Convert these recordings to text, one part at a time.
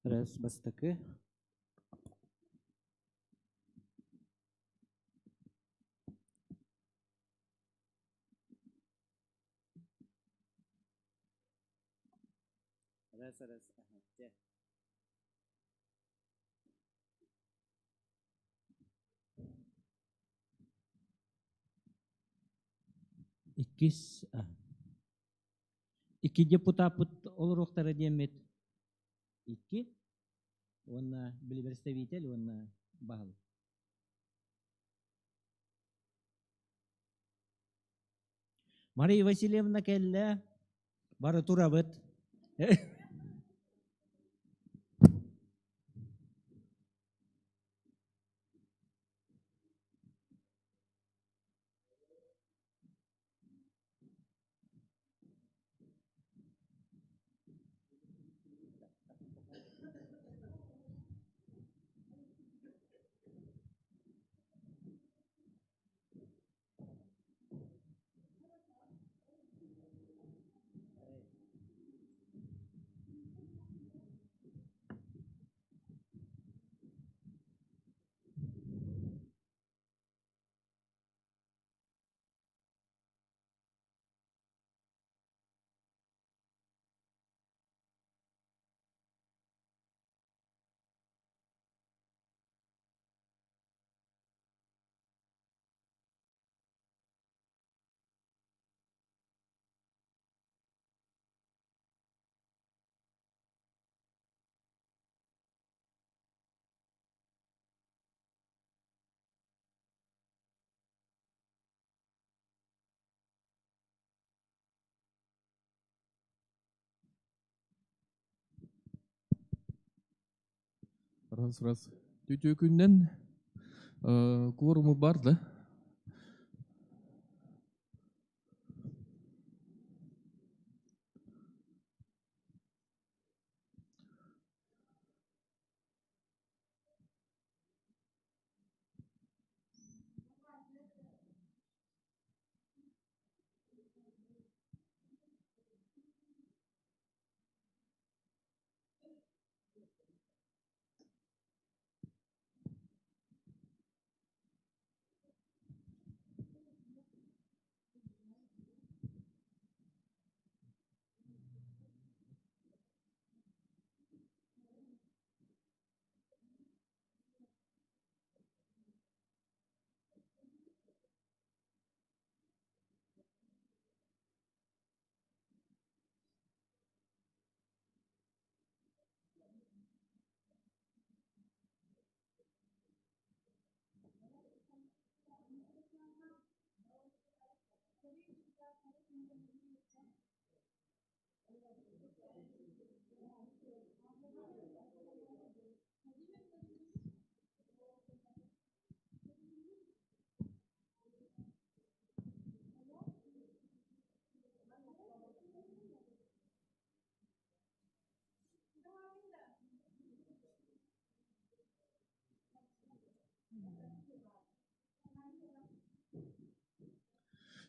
Раз бастакы. Раз, раз, ага, дьэ. Иккис икки депутаппыт олоруохтара диэммит икки уонна били представитель уонна баһылык. Мария Васильевна кэллэ, бары турабыт. Раз раз. Үтүө күннэн кворуму бар да?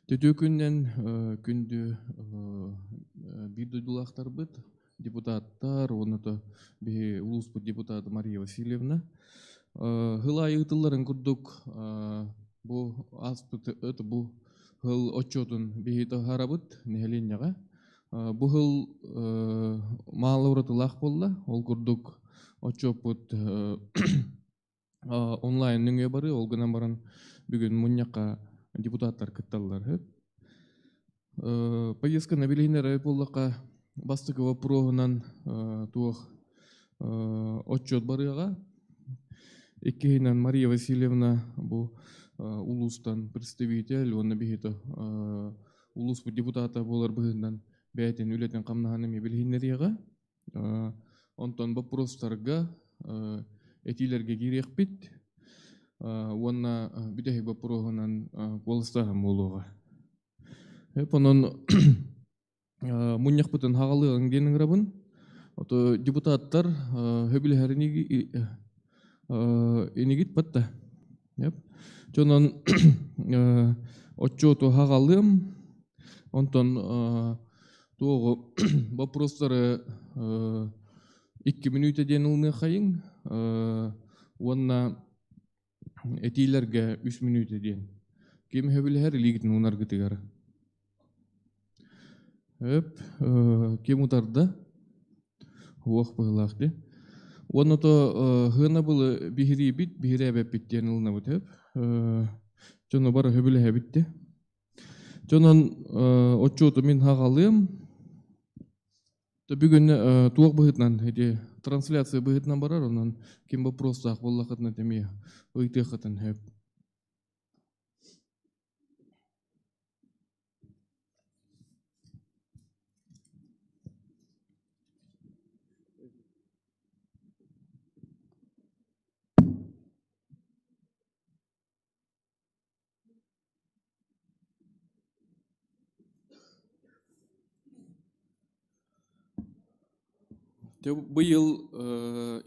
Үтүө күнүнэн күндү биир дойдулаахтарбыт, депутаттар уонна то биһи улууспут депутата Мария Васильевна. Хыл аайы ыытылларын курдук бу ааспыт это бу хыл отчетун биһи таһаарабыт нэһилиэнньэҕэ. Бу хыл маалы уратылаах буолла. Ол курдук отчуоппут онлайн нөҥүө барыы, ол гынан баран бүгүн мунньахха депутаттар кытталлар. Поездканы билиһиннэрэр буоллахха, бастакы вопроһунан туох отчет барыаҕа. Иккиһинэн Мария Васильевна бу улуустан представитель уонна биһиги улууспут депутата буолар быһыытынан бэйэтин үлэтин хамнаһын эмиэ билиһиннэриэҕэ. Онтон боппуруостарга этиилэргэ киириэхпит уонна бүтэһик боппуруоһунан куоластааһын буолуоҕа. Онон мунньахпытын хаҕалыаҕыҥ диэн ыҥырабын. Ото депутаттар сөбүлэһэр инигит батта. Дьонон отчуоту хаҕалыам. Онтон туоҕу вопростары 2 мүнүүтэ диэн ылыныаххайыҥ уонна этиилэргэ 3 мүнүүтэ диэн. Ким сөбүлэһэр илиигитин уунаргытыгар. Өп, ким утарда? Уох быһылаах дии. Уонна то хыанабылы биһириибит, биһирээбэппит диэн ылынабыт өп. Дьону бары сөбүлэһэбит дии. Дьонон отчуоту мин хаҕалыам. Бүгүн туох быһыытынан ити трансляция быһыытынан барар, онон ким вопростаах буоллахытына эмиэ ыйытыаххытын сөп. Быйыл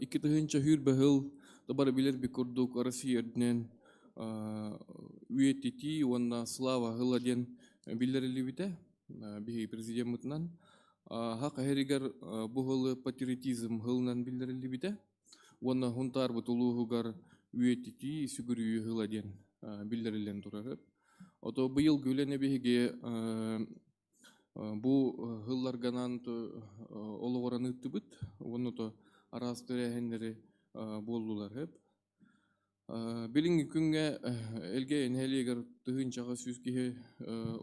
2000 сыл бары билэрбит курдук Россия үрдүнэн үйэтитии уонна слава сыла диэн биллэриллибитэ биһиги президеммытынан. Хах иһэригэр бу сылы патриотизм сылынан биллэриллибитэ уонна Һунтаарбыт улууһугар үйэтитии сүгүрүйүү сыла диэн биллэриллэн турар. Ото быйыл үлэни биһиги бу сылларганан олоҕуран ыыттыбыт уонна то араас тэрээһиннэри буоллулар сөп. Билиҥҥи күҥҥэ Элгээйи нэһилиэгэр тыһыынчаҕа сүүс киһи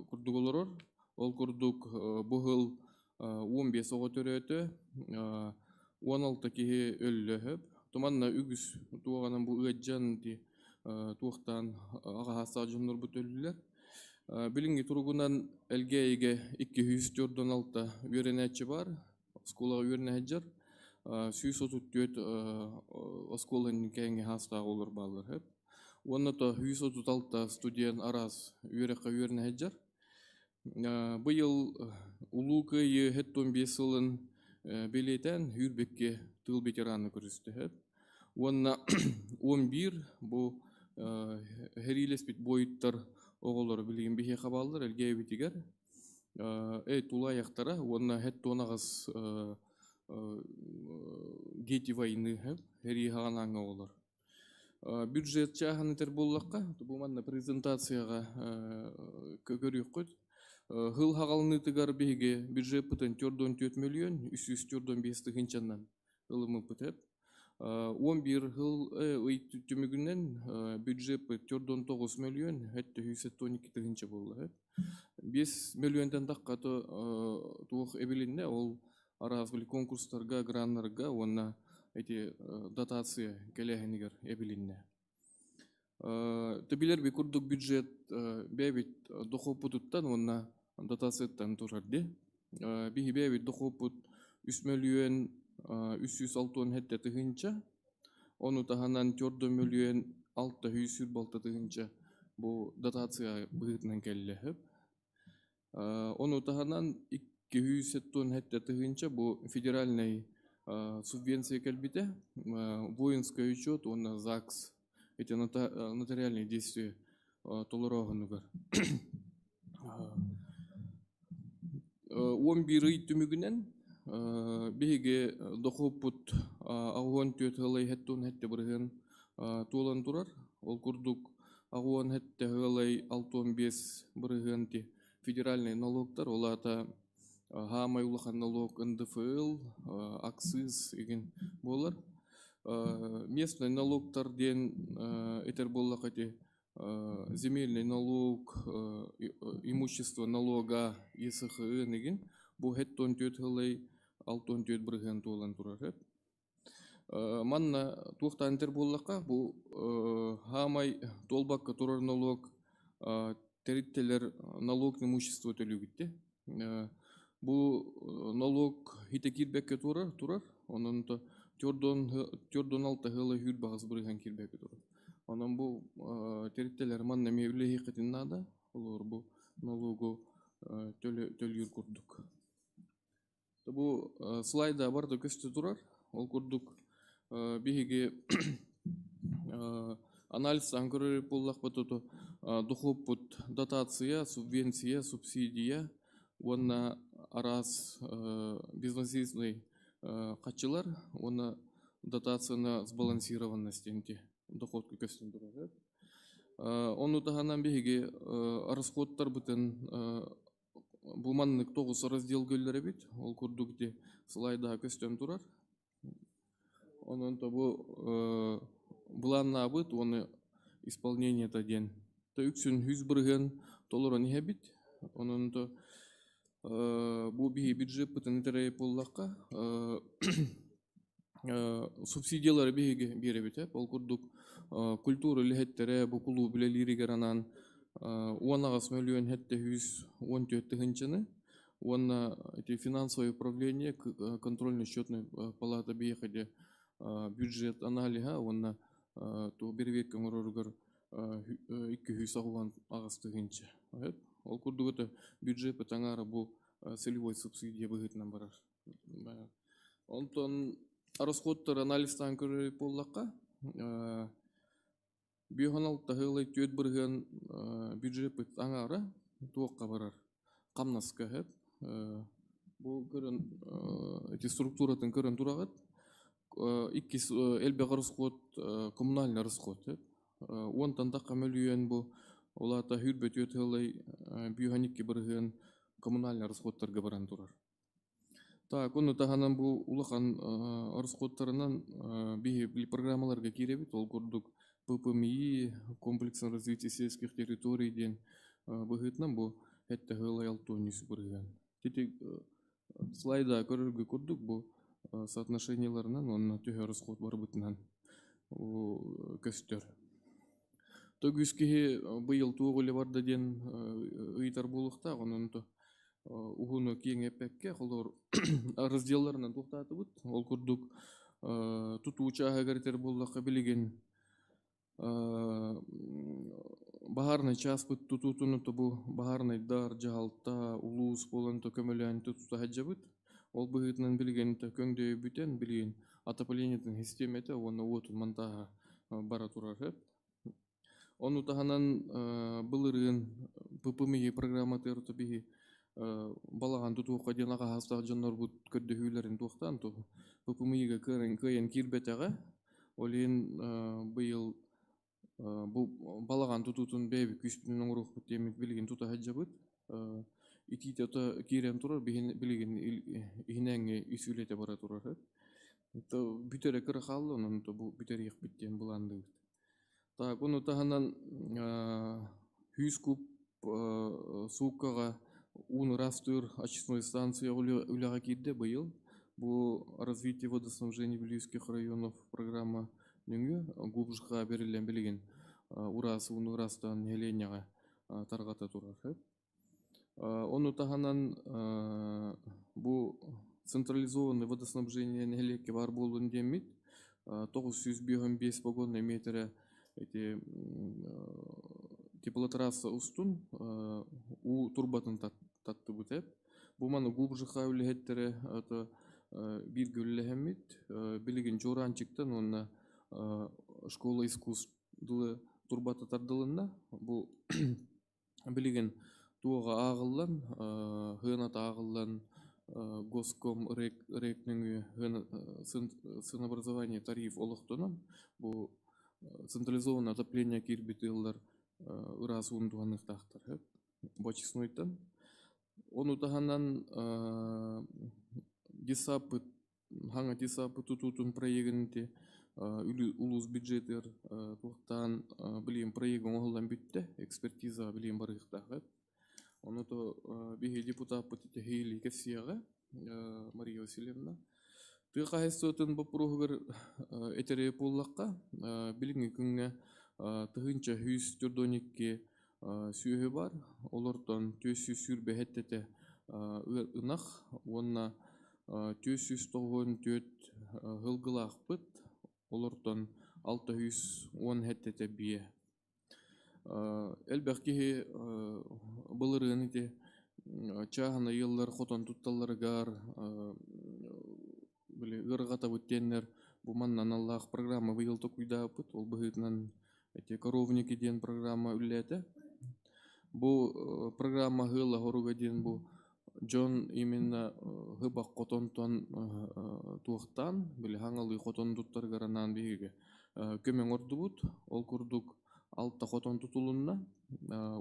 курдук олорор. Ол курдук бу сыл 15 оҕо төрөөтө, 16 киһи өллө сөп. Туманна үгүс туоҕанан бу ыаддьан туохтаан аҕаһаастаах дьоннорбут өллүлэр. Билиҥҥи туругунан Элгээйигэ 246 үөрэнээччи баар, оскуолаҕа үөрэнэ сылдьар. 134 оскуола кээҥҥи саастаах оҕолор бааллар сөп. Уонна то 136 студент араас үөрэххэ үөрэнэ сылдьар. Быйыл Улуу Кыайыы 75 сылын бэлиэтээн Үүрбэккэ тыыл ветераны көрүстэ сөп. Уонна 11 бу сэриилэспит буойуттар оҕолоро билигин биһиэхэ бааллар Элгээйибитигэр. Тулаайахтара уонна 78 дети войны сэрии саҕанааҥҥы оҕолор. Бюджет чааһын этэр буоллахха, бу манна презентацияҕа көрүөххүт. Сыл хаҕалыныытыгар биһиги бюджеппытын 4,4 миллион 345 тыһыынчанан ылыммыппыт эп. 11 сыл ый түмүгүнэн бюджеппыт 4,9 миллион 712 тыһыынча буолла эп. 5 миллионтан тахха туох эбилиннэ, ол араас конкурстарга, граннарга уонна эти дотация кэлээһинигэр эбилиннэ. Төбилэр курдук бюджет бэйэбит дохуоппутуттан уонна дотацияттан турар ди. Биһи бэйэбит дохуоппут 3 миллион 367 тыһыынча, ону таһынан 4 миллион 646 тыһыынча бу дотация быһыытынан кэллэ сөп. Ону таһынан 277 тыһыынча бу федеральнай субвенция кэлбитэ, воинский учет уонна ЗАГС эти нотариальные действия толорооһунугар. 11 ый түмүгүнэн биһиги дохуоппут 64 сылай 77 бырыһыан туолан турар. Ол курдук 67 сылай 65 бырыһыан федеральный налогтар, ол аата хаамай улахан налог НДФЛ, акциз игин буолар. Местный налогтар диэн этэр буоллах ити земельный налог, имущество налога ЕСХН игин бу 74 сылай 64 бырыһыан туолан турар. Манна туохтаан этэр буоллахха, бу хаамай туолбакка турар налог тэрилтэлэр налог имущество төлүүгүттэ. Бу налог хите киирбэккэ турар, турар. Онон то 4,6 сыла хүүр бағыс бырыһан киирбэккэ турар. Онон бу тэрилтэлэр манна эмиэ үлэһиэххитин наада. Олор бу налогу төлүүр курдук. Бу слайда барда көстө турар. Ол курдук биһиги анализтан көрөр буоллахпыт дохуоппут дотация, субвенция, субсидия уонна араас безвозмездный хаччылар уонна дотацияны сбалансированность диэн дохуотка көстөн турар. Ону таһынан биһиги расходтарбытын бу маннык тоҕус раздел көллөрөбүт. Ол курдук ити слайдаҕа көстөн турар. Онон то бу былааннаабыт уонна исполнениета диэн то үксүн 100% толорон иһэбит. Онон то бу биһи бюджеппытын итэрэй буоллахха субсидиялары биһиги биэрэбит. Ол курдук культура үлэһиттэрэ бу кулууп үлэлииригэр анаан 10 миллион 714 тыһыынчаны уонна эти финансовое управление, контрольно-счетная палата биэхэде бюджет аналиһа уонна ту бирбиэккэ оҥороругар 298 тыһыынча. Ол курдук это бюджет таҥара бу целевой субсидия быһыытынан барар. Онтон расходтар анализтаан көрөр буоллахха, 56,4% бюджеппит аҥаара туохха барар? Хамнаска сөп. Бу көрөн эти структуратын көрөн тураҕыт. Иккис элбэх расход коммунальный расход. 10-тан тахха мөлүйүөн бу улаата 24,52% коммунальный расходтарга баран турар. Так, ону таһынан бу улахан расходтарынан биһи программаларга киирэбит. Ол курдук ППМИ, комплексное развитие сельских территорий диэн быһыытынан бу 7,63%. Тити слайда көрөргө курдук бу соотношенияларынан онно төһө расход барбытынан көстөр. Төгүс киһи быйыл туох үлэ барда диэн ыйытар буолуохтаах, онон то уһуну киэҥ эппэккэ, холор разделларынан туохтаатыбыт. Ол курдук тутуу чааһыгар этэр буоллахха билигин баһаарынай чааспыт тутуутун бу баһаарынайдар, дьаһалта, улуус буолан то көмөлөөн тута сылдьабыт. Ол быһыытынан билигин көҥдөйүбүтэн билигин отоплениетын систиэмэтэ уонна уотун монтааһа бара турар. Ону таһынан былырыын ППМИ программатыгар биһи балаҕан тутуохха диэн аҕаһаастаах дьоннорбут көрдөһүүлэрин туохтаан ту ППМИ-га кыайан киирбэтэҕэ. Ол иһин быйыл бу балаҕан тутуутун бэйэбит күүспүтүнэн оҥоруохпут диэммит билигин тута сылдьабыт. Итиитэ киирэн турар, билигин иһинээҥҥи ис үлэтэ бара турар. Бүтэрэ кыра хаалла, онон бу бүтэриэхпит диэн былаанныыбыт. Так, ону таһынан 100 куб сууккаҕа ууну ыраастыыр очистной станция үлэҕэ киирдэ быйыл. Бу развитие водоснабжения Вилюйских районов программа нөҥүө ГУБЖХ берилен билигин ураас ууну ыраастаан нэһилиэнньэҕэ тарҕата турар. Ону таһынан бу централизованный водоснабжение нэһилиэккэ баар буоллун диэммит 955 погонный метрэ эти теплотрасса устун уу турбатын таттыбыт эп. Бу маны ГУБЖХ үлэһиттэрэ это бииргэ үлэлэһэммит билигин Чуораанчыктан уонна школа искусств дылы турбата тардылынна. Бу билигин туоҕа ааҕыллан, сыаната ааҕыллан госком РЭК нөҥүө ценообразование тариф олохтонон бу централизованное отопление киирбит ыаллар ыраас ууну туһаныахтаахтар бу очистнойтан. Ону таһынан детсадпыт хаҥа детсадпыт тутуутун проегын ити улуус бюджетыгар туохтаан билигин проект оҥоһуллан бүттэ, экспертизаҕа билигин барыахтаах. Ону то биһи депутаппыт ити кэпсиэҕэ Мария Васильевна. Тыа хаһайыстыбатын боппуруоһугар этэрэ буоллахха, билиҥҥи күҥҥэ 1142 сүөһү бар, олортон 427-тэ ынах уонна 494 сылгылаахпыт, олортон 617-тэ биэ. Элбэх киһи былырыын ити чааһынай ыаллар хотон тутталларыгар били ыарырҕатабыт диэннэр бу манна аналлаах программа быйыл токуйдаабыт. Ол быһыытынан эти коровники диэн программа үлэлээтэ. Бу программа ыала хоруга диэн бу Дьон именно хыбах хотонтон туохтаан, били хаҥалыы хотон туттарыгар анаан биһиги көмө оҥордубут. Ол курдук алта хотон тутулунна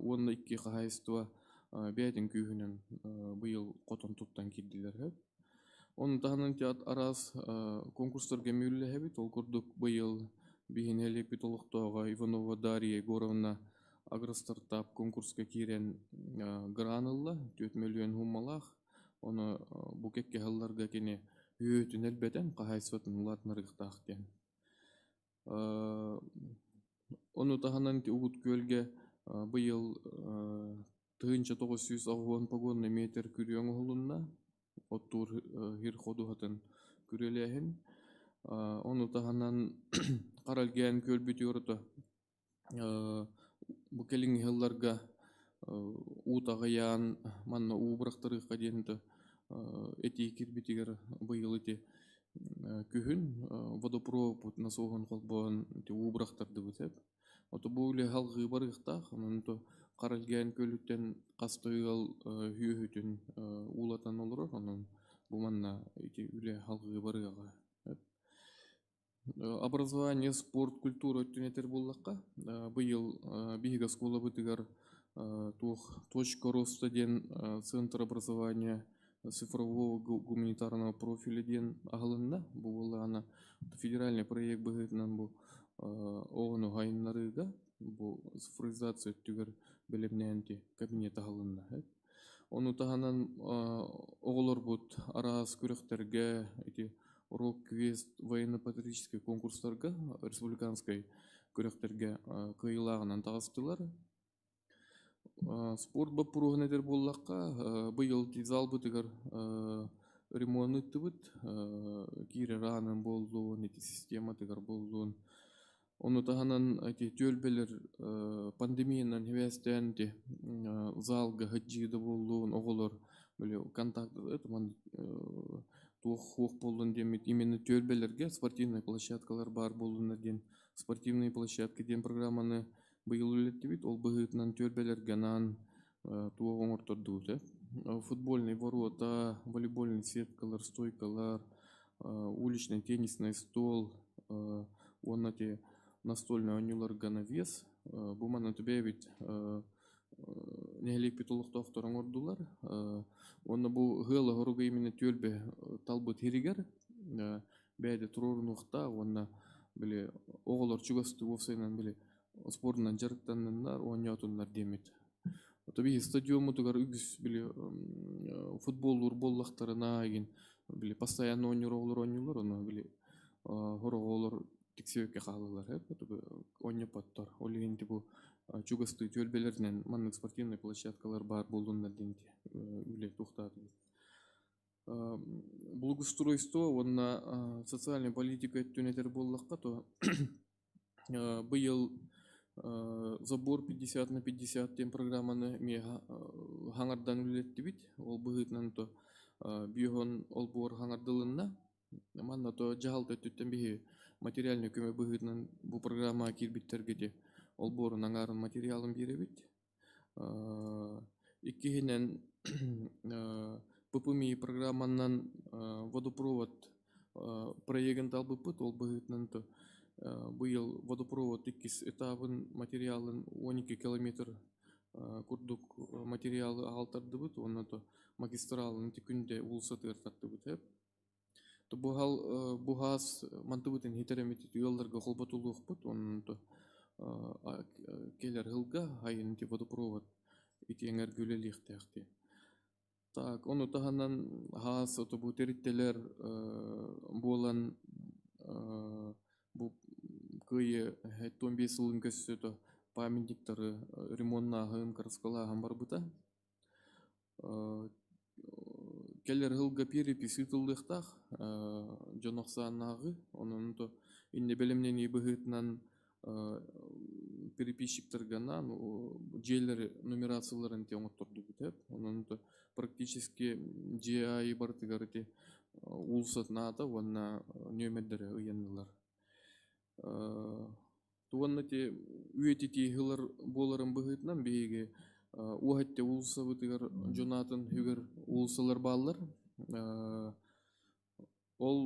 уонна икки хаһаайыстыба бэйэтин күүһүнэн быйыл хотон туттан киирдилэр. Ону таһынан араас конкурстарга мүллэһэбит. Ол курдук быйыл биһи нэһилиэкпит олохтооҕо Иванова Дарья Егоровна агростартап конкурска киирэн гран ылла, 4 миллион суммалаах. Ону бу кэккэ сылларга кини үөтүн элбэтэн хаһаайыстыбатын улаатынарыахтаах диэн. Ону таһынан Угут Күөлгэ быйыл 1980 погонный метр күрүө оҥоһулунна, оттуур сир ходуһатын күрүөлээһин. Ону таһынан Харалгиан күөлбүт юрта бу кэлиҥҥи сылларга уу таҕыйаан манна уу бырахтарыахха диэн этии киирбитигэр быйыл ити күһүн водопровод насоһун холбоон ити уу бырахтардыбыт эп. Ото бу үлэ халҕыы барыахтаах, онон то Харалгиан күөлүттэн хас да ыал сүөһүтүн уулатан олорор, онон бу манна ити үлэ халҕыы барыаҕа. Образование, спорт, культура өттүн этэр буоллахха, быйыл биһиги оскуолабытыгар туох «Точка роста» диэн центр образования цифрового гуманитарного профиля диэн аһылынна. Бу буоллаҕына федеральный проект быһыытынан бу оҕону сайыннарыыга бу цифровизация өттүгэр бэлэмнээн кабинет аһылынна. Ону таһынан оҕолорбут араас күрэхтэргэ ити рок-квест военно-патриотическай конкурстарга республиканскай күрэхтэргэ кыайыылааҕынан таҕыстылар. Спорт боппуруоһун этэр буоллахха, быйыл залбытыгар ремонт ыыттыбыт, киирэр аанын буоллун, ити систематыгар буоллун. Ону таһынан ити түөлбэлэр пандемиянан сибээстээн ити залга сылдьыы да буоллун, оҕолор били контакт туох хуох буоллун диэммит именно түөлбэлэргэ спортивнай площадкалар баар буоллуннар диэн спортивные площадки диэн программаны быйыл үлэлэттибит. Ол быһыытынан түөлбэлэргэ анаан туох оҥортордубут э. Футбольные ворота, волейбольный сеткалар, стойкалар, уличный теннисный стол уонна ити настольный оонньууларга навес. Бу манна түбэбит нэһилиэкпит олохтоохторо оҥордулар. Уонна бу ыал оһоруга именно түөлбэ талбыт сиригэр бэйэтэ туруорунуохтаах уонна били оҕолор чугастыы уопсайынан били спордунан дьарыктанныннар, оонньоотуннар диэммит. Ото биһи стадиоммутугар үгүс били футболлуур буоллахтарына игин били постоянно оонньуур оҕолор оонньууллар, ону били сорох оҕолор тиксибэккэ хаалаллар оонньоппоттор. Ол иһин бу чугастыы түөлбэлэринэн маннык спортивнай площадкалар баар буоллуннар диэн үлэ туохтаатыбыт. Благоустройство уонна социальная политика өттүн этэр буоллахха, то быйыл забор 50 на 50 диэн программаны эмиэ хаҥардан үлэлэттибит. Ол быһыытынан то биоһон олбуор хаҥардылынна. Манна то дьаһалта өттүттэн биһи материальный көмө быһыытынан бу программаҕа киирбиттэргэ ди олбуорун аҥаарын материалын биэрэбит. Иккиһинэн ППМИ программанан водопровод проегын талбыппыт. Ол быһыытынан то быйыл водопровод иккис этабын материалын 12 километр курдук материалы аҕалтардыбыт уонна то магистралын ити күндэ уулуссатыгар тартыбыт. Бу буһаас мантыбытын хитэремит ыалларга холботулуохпут, онон то келер сылга айын ити водопровод ити эҥэргэ үлэлиэхтээх. Так, ону таһынан хаас ото бу тэрилтэлэр буолан бу Кыайыы 75 сылын көрсө памятниктары ремоннааһын, кырааскалааһын барбыта. Кэлэр сылга перепись ыытыллыахтаах дьон ахсааннааҕы, онон то инньэ бэлэмнэнии быһыытынан переписчиктарга анаан дьиэлэр нумерацияларын ити оҥоттордубут эп. Онон то практически дьиэ аайы барытыгар ити уулуссатын аата уонна нүөмэрдэрэ ыйаннылар. Уонна ити үйэтитии ылар буоларын быһыытынан биһиги Уоһэтте уулуссабытыгар дьон аатын үгэр уулуссалар бааллар. Ол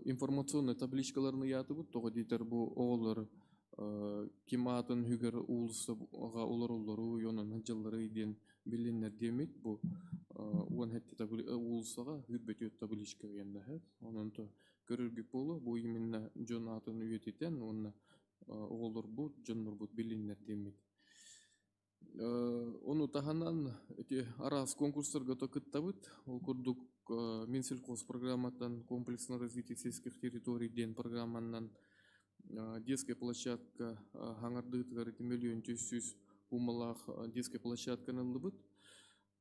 информационнай табличкаларын ыйаатыбыт, тоҕо диэтэр бу оҕолор ким аатын үгэр уулуссаҕа олороллору, онон сылдьалларый диэн билиннэр диэммит бу 17 уулуссаҕа 24 табличка ыйанна. Онон көрөргүт буолуо, бу именно дьон аатын үйэтитэн уонна оҕолорбут, дьоннорбут билиннэр диэммит. Ону таһынан ити араас конкурстарга то кыттабыт. Ол курдук Минсельхоз программаттан комплексное развитие сельских территорий диэн программанан детская площадка хаҥардыытыгар ити 1 100 000 уумалаах детская площадканы ыллыбыт.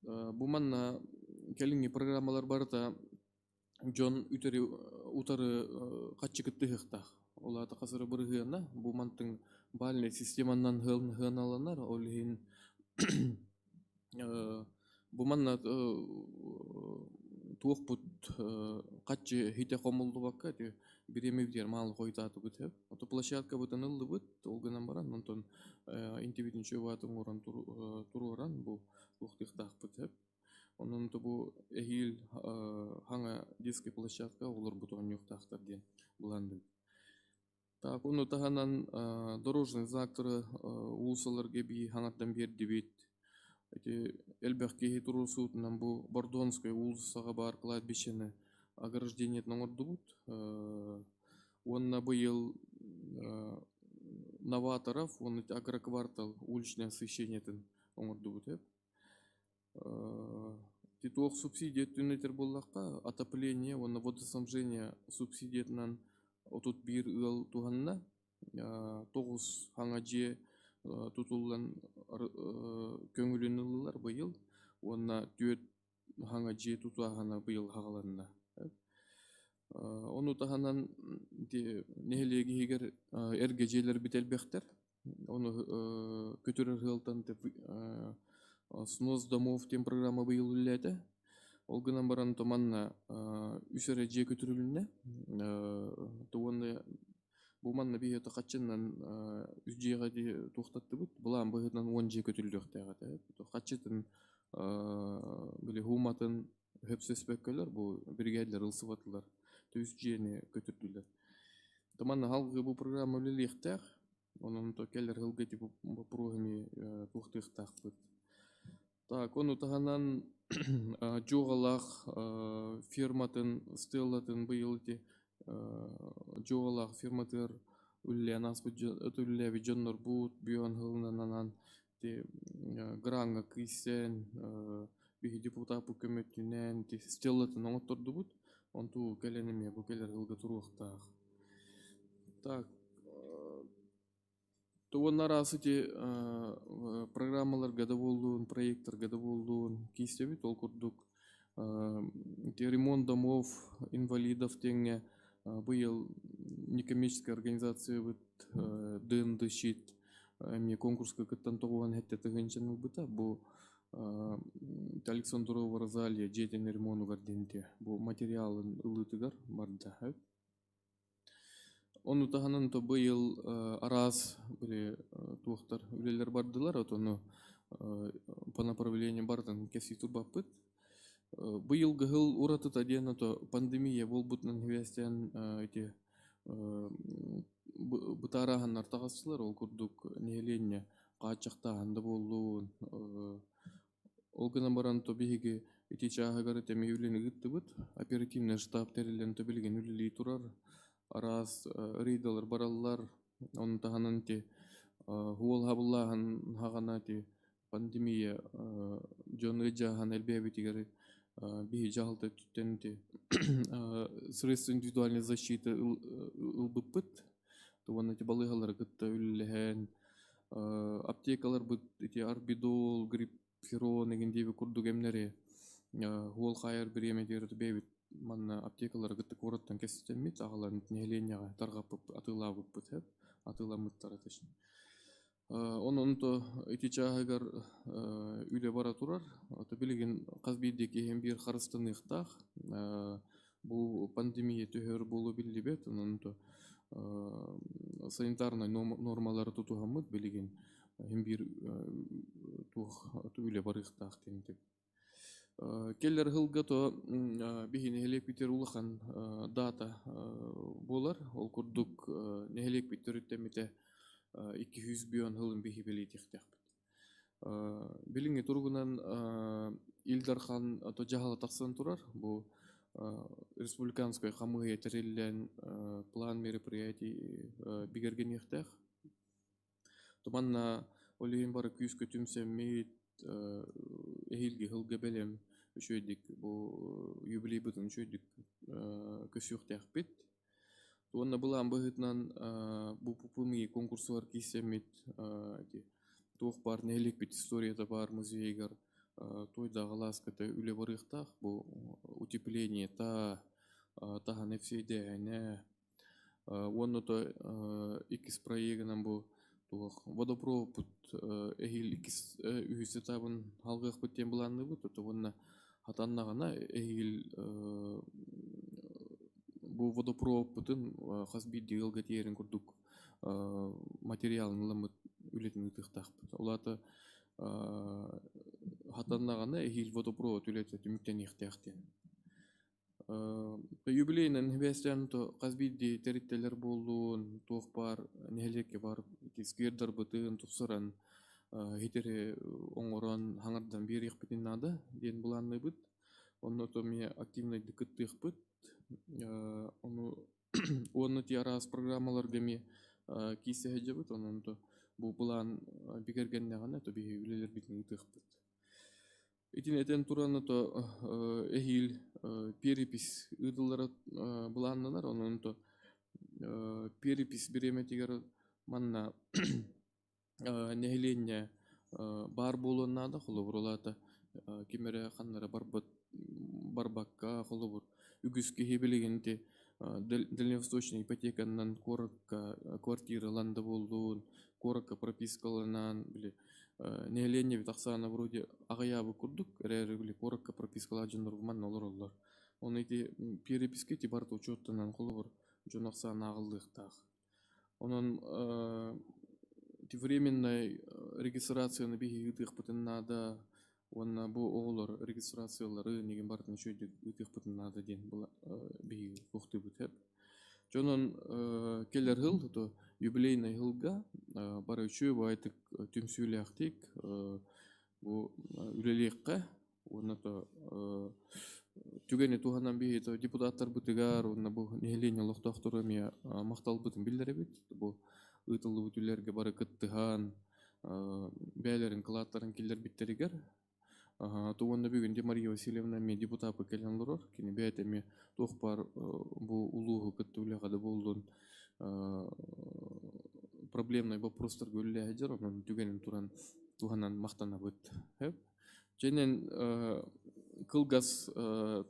Бу манна кэлиҥҥи программалар барыта дьон үтэри утары хаччы кыттыһыахтаах. Ол аата хас эрэ бырыһыана бу мантыҥ бальнай системанан сыаналанар, ол иһин бу манна туохпут хаччы хите хомуллубакка ити бириэмэбитигэр маалы хойутаатыбыт сөп. Ото площадкабытын ыллыбыт, ол гынан баран онтон интибитин чуобаатын оҥорон туруоран бу туохтуохтаахпыт сөп. Онон бу эһиил хаҥа детскай площадка оҕолорбут оонньуохтаахтар диэн былаанныыбыт. Так, ону таһынан дорожный знактары уулуссаларга эбии хаҥаттан биэрдибит. Ити элбэх киһи туруорсуутунан бу Бордонскай уулуссаҕа баар кладбищены ограждениетын оҥордубут. Уонна быйыл Новаторов уонна агроквартал уличное освещениетын оҥордубут. Туох субсидия өттүн этэр буоллахха, отопление уонна водоснабжение субсидиятынан 31 ыал туһанна. 9 хаҥа дьиэ тутуллан көҥүлүн ыллылар быйыл уонна 4 хаҥа дьиэ тутааһына быйыл хаҕаланна. Ону таһынан нэһилиэк иһигэр эргэ дьиэлэрбит элбэхтэр. Ону көтүрэр ыалтан снос домов диэн программа быйыл үлэлээтэ. Ол гынан баран то манна үс эрэ дьиэ көтүрүлүннэ. Уонна бу манна биһиэхэ хаччыннан үс дьиэҕэ туохтаттыбыт. Былаан быһыытынан 10 дьиэ көтүрүлүөхтээх этэ. Хаччытын били хууматын хөпсөспөккөлөр бу биригээдэлэр ылсыбатылар. Үс дьиэни көтүрдүлэр. Манна халгыы бу программа үлэлиэхтээх. Онон то кэлэр сылга ити боппуруоһу эмиэ туохтуохтаахпыт. Так, ону таһынан Дьуоҕалаах ферматын стеллатын быйыл ити Дьуоҕалаах ферматыгар үлэлээн ааспыт үлэлээбит дьоннорбут бүөн сылынан анаан ити граҥҥа киирсэн биһи депутаппыт көмөтүнэн ити стеллатын оҥоттордубут. Онту кэлэн эмиэ бу кэлэр сылга туруохтаах. Так, уонна араас ити программаларга да буоллун, проекттарга да буоллун киирсэбит. Ол курдук ити ремонт домов инвалидов диэҥҥэ быйыл некоммерческая организациябыт ДНД щит эмиэ конкурска кыттан 97 тыһыынчаны ылбыта. Бу Александрова Розалия дьиэтин ремонугар диэн бу материалын ылыытыгар барда. Ону таһынан то быйыл араас били туохтар үлэлэр бардылар, отону по направлению барытын кэсии турбаппыт. Быйылгы сыл уратыта диэн ото пандемия буолбутунан сибээстээн ити бытаарааһыннар таҕыстылар, ол курдук нэһилиэнньэ хааччахтааһын да буоллун. Ол гынан баран то биһиги ити чааһыгар эмиэ үлэни ыыттыбыт. Оперативный штаб тэриллэн то билигин үлэлии турар. Араас рейдалар бараллар. Ону таһынан ити уол хабыллааһын хаҕана ити пандемия дьон ыдьааһан элбээбитигэр биһи дьаһалта өттүттэн ити средства индивидуальной защиты ылбыппыт. Уонна ити балыыһалары кытта үлэлэһэн аптекаларбыт ити арбидол, гриппферон игин диэби курдук эмнэри уол хаайар бириэмэтигэр бэйэбит манна аптекалары кытта куораттан кэстэммит аҕалан нэһилиэнньэҕэ тарҕаппыппыт, атыылаабыппыт сөп, атыыламмыттара точнее. Онон то ити чааһыгар үлэ бара турар. Ото билигин хас биирдии киһи биир харыстаныахтаах. Бу пандемия төһөр буолуо биллибэт. Онон то санитарнай нормалары тутуһаммыт билигин. Иһин биир туох үлэ барыахтаах диэн Келлер ыһылга то биһи нэһилиэкпитигэр улахан дата буолар. Ол курдук нэһилиэкпит төрүттэммитэ 200 сылын биһи бэлиэтиэхтээхпит. Билиҥҥи туругунан Ил Дархан дьаһала тахсан турар. Бу республиканскай хамыыһыйа тэриллэн план мероприятий бигэргэниэхтээх. Манна ол иһин бары күүскэ түмсэммит, эһиилги сылга бэлэм үчүгэйдик бу юбилейбытын үчүгэйдик көрсүөхтээхпит. Уонна былаан быһыытынан бу ППМИ конкурсугар киирсэммит ити туох баар нэһилиэкпит историята баар музейыгар туойдааҕы алааската үлэ барыахтаах. Бу утеплениета, таһан эпсиэйдээһинэ, Уонна то иккис проегынан бу туох водопроводпут эһиил иккис үһүс этабын алгыахпыт диэн былаанныыбыт. То уонна хатаннаҕына эһиил бу водопроводпутун хас биирдии ыалга тиийэрин курдук материалын ыламмыт үлэтин ыытыахтаахпыт. Ол аата хатаннаҕына эһиил водопровод үлэтэ түмүктэниэхтээх диэн. Юбилейынан сибээстээн хас биирдии тэрилтэлэр буоллун, туох баар нэһилиэккэ баар сквердарбытын тупсаран, ситэри оҥорон, хаҥардан биэриэхпитин наада диэн былаанныыбыт. Онно эмиэ активнайдык кыттыахпыт. Ону уонна ити араас программаларга эмиэ киирсэ сылдьабыт. Онон бу былаан бигэргэннэҕинэ, то биһиги үлэлэрбитин ыытыахпыт. Итини этэн туран, то эһиил перепись ыытыллара былааннанар, онон то перепись бириэмэтигэр манна нэһилиэнньэ баар буолуон наада, холобур, ол аата ким эрэ ханна эрэ барбыт барбакка, холобур, үгүс киһи билигин ити дальневосточнай ипотеканан куоракка квартира ылан да буоллун, куоракка пропискаланан, били нэһилиэнньэбит ахсаана вроде аҕыйаабыт курдук, эрээри били куоракка пропискалаах дьоннор манна олороллор. Ону ити переписка ити барыта учуоттанан холобур дьон ахсаана ааҕыллыахтаах. Онон ити временной регистрацияны биһиги ыытыахпытын наада уонна бу оҕолор регистрациялары нигин барытын үчүгэйдик ыытыахпытын наада диэн биһиги туохтуубут сөп. Дьонон кэлэр сыл то юбилейный сылга бары үчүгэй баҕайытык түмсүүлээхтик бу үлэлиэххэ уонна то түгэни туһанан биһиги то депутаттарбытыгар уонна бу нэһилиэнньэ олохтоохтору эмиэ махталбытын биллэрэбит. Бу ыытыллыбыт үлэлэргэ бары кыттыһан бэйэлэрин кылааттарын киллэрбиттэригэр Уонна бүгүн Мария Васильевна эмиэ депутапка кэлэн олорор. Кини бэйэтэ эмиэ туох баар бу улууһу кытта үлэҕэ да буоллун проблемнай боппуруостарга үлэлэһэ дьэр, онон түгэнин туран туһанан махтанабыт. Дьэнэн кылгас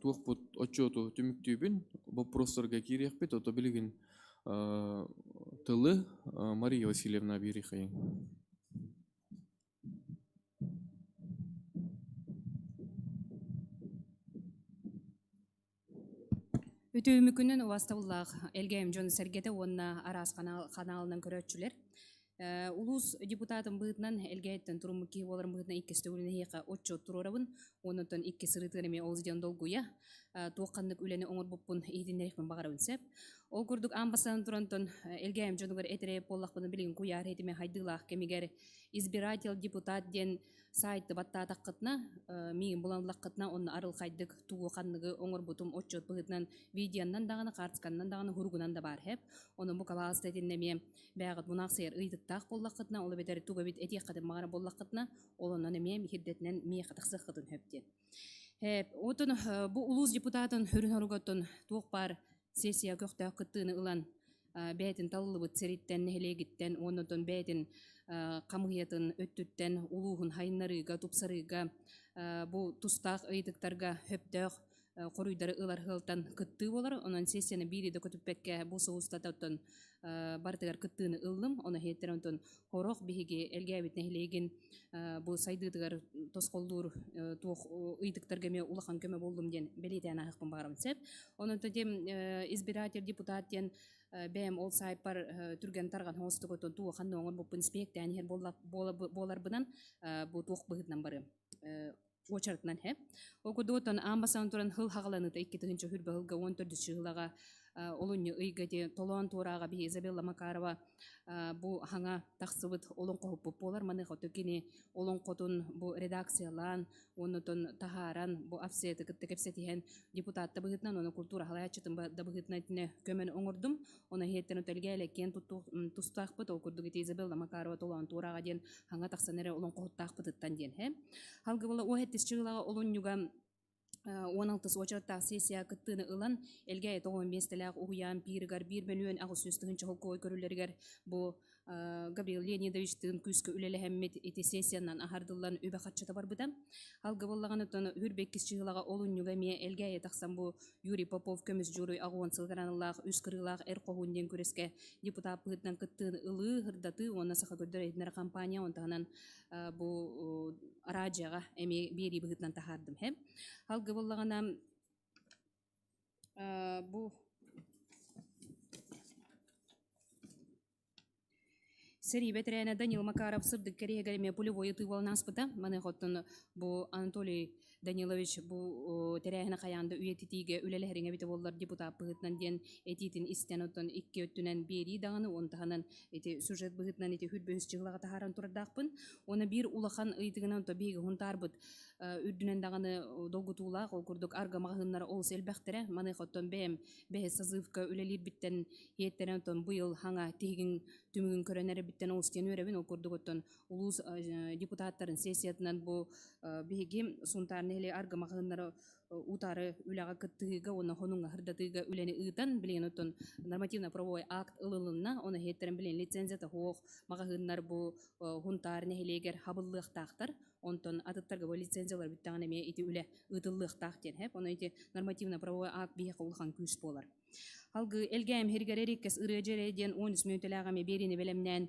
туохпут отчуоту түмүктүүбүн, боппуруостарга киириэхпит, ото билигин тылы Мария Васильевна биэриэхэйиҥ. Үтүөмүкүнэн убастабыллаах Элгээйим дьон-сэргэтэ уонна араас ханаалынан көрөөччүлэр. Улуус депутатын быһыытынан Элгээйиттэн туруммут киһи буоларым быһыытынан иккис төгүлүн эһиэхэ отчуот туруорабын. Онтон икки сырыытыгар эмиэ олус диэн долгуйа туох ханнык үлэни оҥорбуппун иһитиннэриэхпин баҕарабын сөп. Ол курдук аан бастаан турантон Элгээйим дьонугар этэрэ буоллахпына билигин куйаар этимэ хайдыылаах кэмигэр избиратель депутат диэн сайты баттаатаххытына, миигин булан ыллаххытына, онно арылхайдык тугу ханныгы оҥорбутум отчуот быһыытынан видеоннан даҕаны, хаартысканнан даҕаны, хуругунан да баар хэп. Онон бу кабаалыста итиннэ эмиэ бэйэҕит мунаахсыйар ыйытыктаах буоллаххытына, ол эбэтэр тугу эбит этиэххитин баҕара буоллаххытына, ол онон эмиэ михирдэтинэн миэхэ тахсыаххытын сөп диэн. Отон бу улуус депутатын өрүн оруготтон туох баар сессия көхтөөх кыттыыны ылан бэйэтин талыллыбыт сириттэн, нэһилиэгиттэн уонна оттон бэйэтин хамыыһыйатын өттүттэн улууһун хайыннарыыга, тупсарыыга бу тустаах ыйытыктарга сөптөөх. Хоруйдары ылар сыалтан кыттыы буолар. Онон сессияны биири да көтүппэккэ бу сыл устата оттон барытыгар кыттыыны ыллым. Ону иһиттэр онтон хорох биһиги Элгээбит нэһилиэгин бу сайдыытыгар тосхоллуур туох ыйытыктарга эмиэ улахан көмө буоллум диэн бэлиэтээн ааһыахпын баҕарабын сөп. Онон тем избиратель депутат диэн бэйэм ол саайпар түргэн тарҕан оҥостук отон туох ханна оҥорбуппун испиэктээн иһэр буоларбынан бу туох быһыытынан барыам уочаратынан һэ. Ол курдук аан бастаан туран хыл хаҕаланыыта 2020 сылга 14 сылаҕа олунньу ыйга ди толоон туорааҕа биһи Изабелла Макарова бу хаҥа тахсыбыт олоҥхоһуппут буолар. Маныаха кини олоҥхотун бу редакциялаан, оннотон таһааран, бу АФСЕты кытта кэпсэтиһэн депутатта быһыытынан, оны культура халаяччытын да быһыытынан итинэ көмөнү оҥордум. Оны иһиэттэн өтөлгээлэ киэн тустаахпыт, ол курдук ити Изабелла Макарова толоон туорааҕа диэн хаҥа тахсан эрэ олоҥхоһуттаахпытыттан диэн һэ. Халгыбыла уоһэттис чыылаҕа олунньуга 16 уочараттаах сессия кыттыыны ылан, Элгээйи тоҕуон миэстэлээх уһуйаан пиирыгар 1 800 000 холкуой көрүллэригэр бу Гаврил Леонидовичтыын күүскэ үлэлэһэммит ити сессиянан аһардыллан үбэ харчыта барбыта. Алгыбыллаҕанытын хүрбэккис чыылаҕа олунньуга эмиэ Элгээйи тахсан бу Юрий Попов көмүс дьууруй аҕуон сылгараналаах үс кырыылаах эр хоһуун диэн күрэскэ депутат быһыытынан кыттыыны ылыы, ырдатыы уонна саха көрдөр иһитиннэрэр компания онтаһынан бу араадьыйаҕа эмиэ биэрии быһыытынан таһаардым. Алгыбыллаҕына бу Сэрии бэтэрээнэ Данил Макаров сырдык кэриэһигэр эмиэ пулевой ытыы буолан ааспыта. Маныаха оттон бу Анатолий Данилович бу тэрээһини хайаан да үйэтитиигэ үлэлэһэриҥ эбитэ буоллар депутат быһыытынан диэн этиитин истэн оттон икки өттүнэн биэрии даҕаны уон таһынан ити сюжет быһыытынан ити хүрбөһүс чыһылаҕа таһааран турардаахпын. Уонна биир улахан ыйытыгынан то биһиги хунтаарбыт үрдүнэн даҕаны долгутуулаах ол курдук арга маҕаһыыннара олус элбэхтэрэ. Маныаха оттон бэйэм бэһис созывка үлэлиирбиттэн иэттэрэн оттон быйыл хаҥа тиһигин түмүгүн көрөн эрэбиттэн олус диэн үөрэбин. Ол курдук оттон улуус депутаттарын сессиятынан бу биһиги Сунтаар нэһилиэк арга маҕаһыыннара утары үлэҕэ кыттыһыыга уонна хонуҥҥа сырдатыыга үлэни ыытан, билигин оттон нормативно-правовой акт ылылынна. Оны иһиттэрин билигин лицензията суох маҕаһыыннар бу Хунтаар нэһилиэгэр хабыллыахтаахтар. Онтон атыттарга бу лицензиялар бүттэҕинэ эмиэ ити үлэ ыытыллыахтаах диэн хэп. Онон ити нормативно-правовой акт биһиэхэ улахан күүс буолар. Алгы Элгээм иһиргэр эриккэс ырыа дьэрэ диэн 13 мүнүүтэлээх эмиэ биэриини бэлэмнээн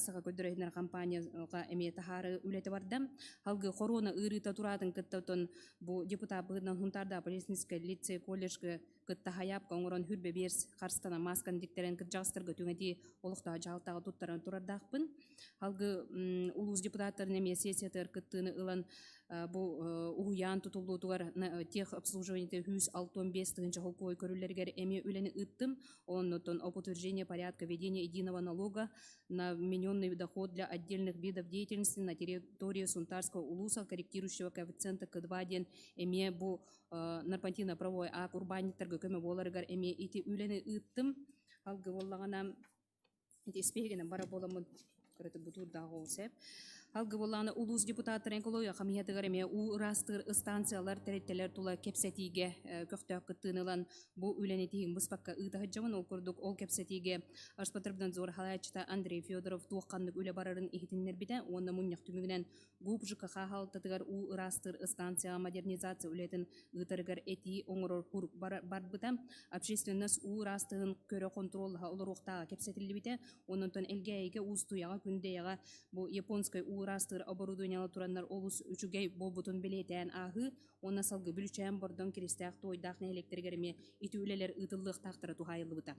Саха көрдөрө компанияга эмиэ таһаары үлэтэ барда. Алгы хоруона ыарыыта тураатын кытта отон бу депутат быһыытынан Хунтаардаах полицейскай лицей колледжга кытта хайаапка оҥорон хүрбэ биэрс харыстана маасканы диктэрэн кырдьаҕастарга түҥэтии олохтоох дьаһалтаҕа туттаран турардаахпын. Алгы улуус депутаттарын эмиэ сессиятыгар кыттыыны ылан бу уһуйаан тутуллуутугар техобслуживание 165 тыһыынча холкуой көрүллэригэр эмиэ үлэни ыыттым. Оннотон об утверждении порядка введения единого налога на вмененный доход для отдельных видов деятельности на территории Сунтарского улуса, корректирующего коэффициента К2 диэн эмиэ бу нормативно-правовой акт урбаанньыттарга көмө буоларыгар эмиэ ити үлэни ыыттым. Алгы буоллаҕына ити испииһэгинэн бара буоламмын кыраты бутуурдаах ол сөп. Алгы буоллаҕына улуус депутаттарын экология хамыыһыйатыгар эмиэ уу ыраастыыр станциялар, тэрилтэлэр тула кэпсэтиигэ көхтөөх кыттыыны ылан бу үлэни тиһигин быспакка ыыта сылдьабын. Ол курдук ол кэпсэтиигэ Роспотребнадзор салайааччыта Андрей Федоров туох ханнык үлэ барарын иһитиннэрбитэ уонна мунньах түмүгүнэн ГУП ЖКХ хаалтатыгар уу ыраастыыр станцияҕа модернизация үлэтин ыытарыгар этии оҥорор куруук барбыта. Общественность уу ыраастыгын көрө хонтуруоллаһа олоруохтааҕа кэпсэтиллибитэ. Онон Элгээйигэ, Уустуйаҕа, Күндэйэҕэ бу японскай уу ыраастыыр оборудованиелар тураннар олус үчүгэй буолбутун бэлиэтээн ааһыы уонна салгыы Бүлүчээн, Бордоҥ, Киристээх, Туойдаах нэһилиэктэригэр эмиэ ити үлэлэр ыытыллыахтаахтара туһаайыллыбыта.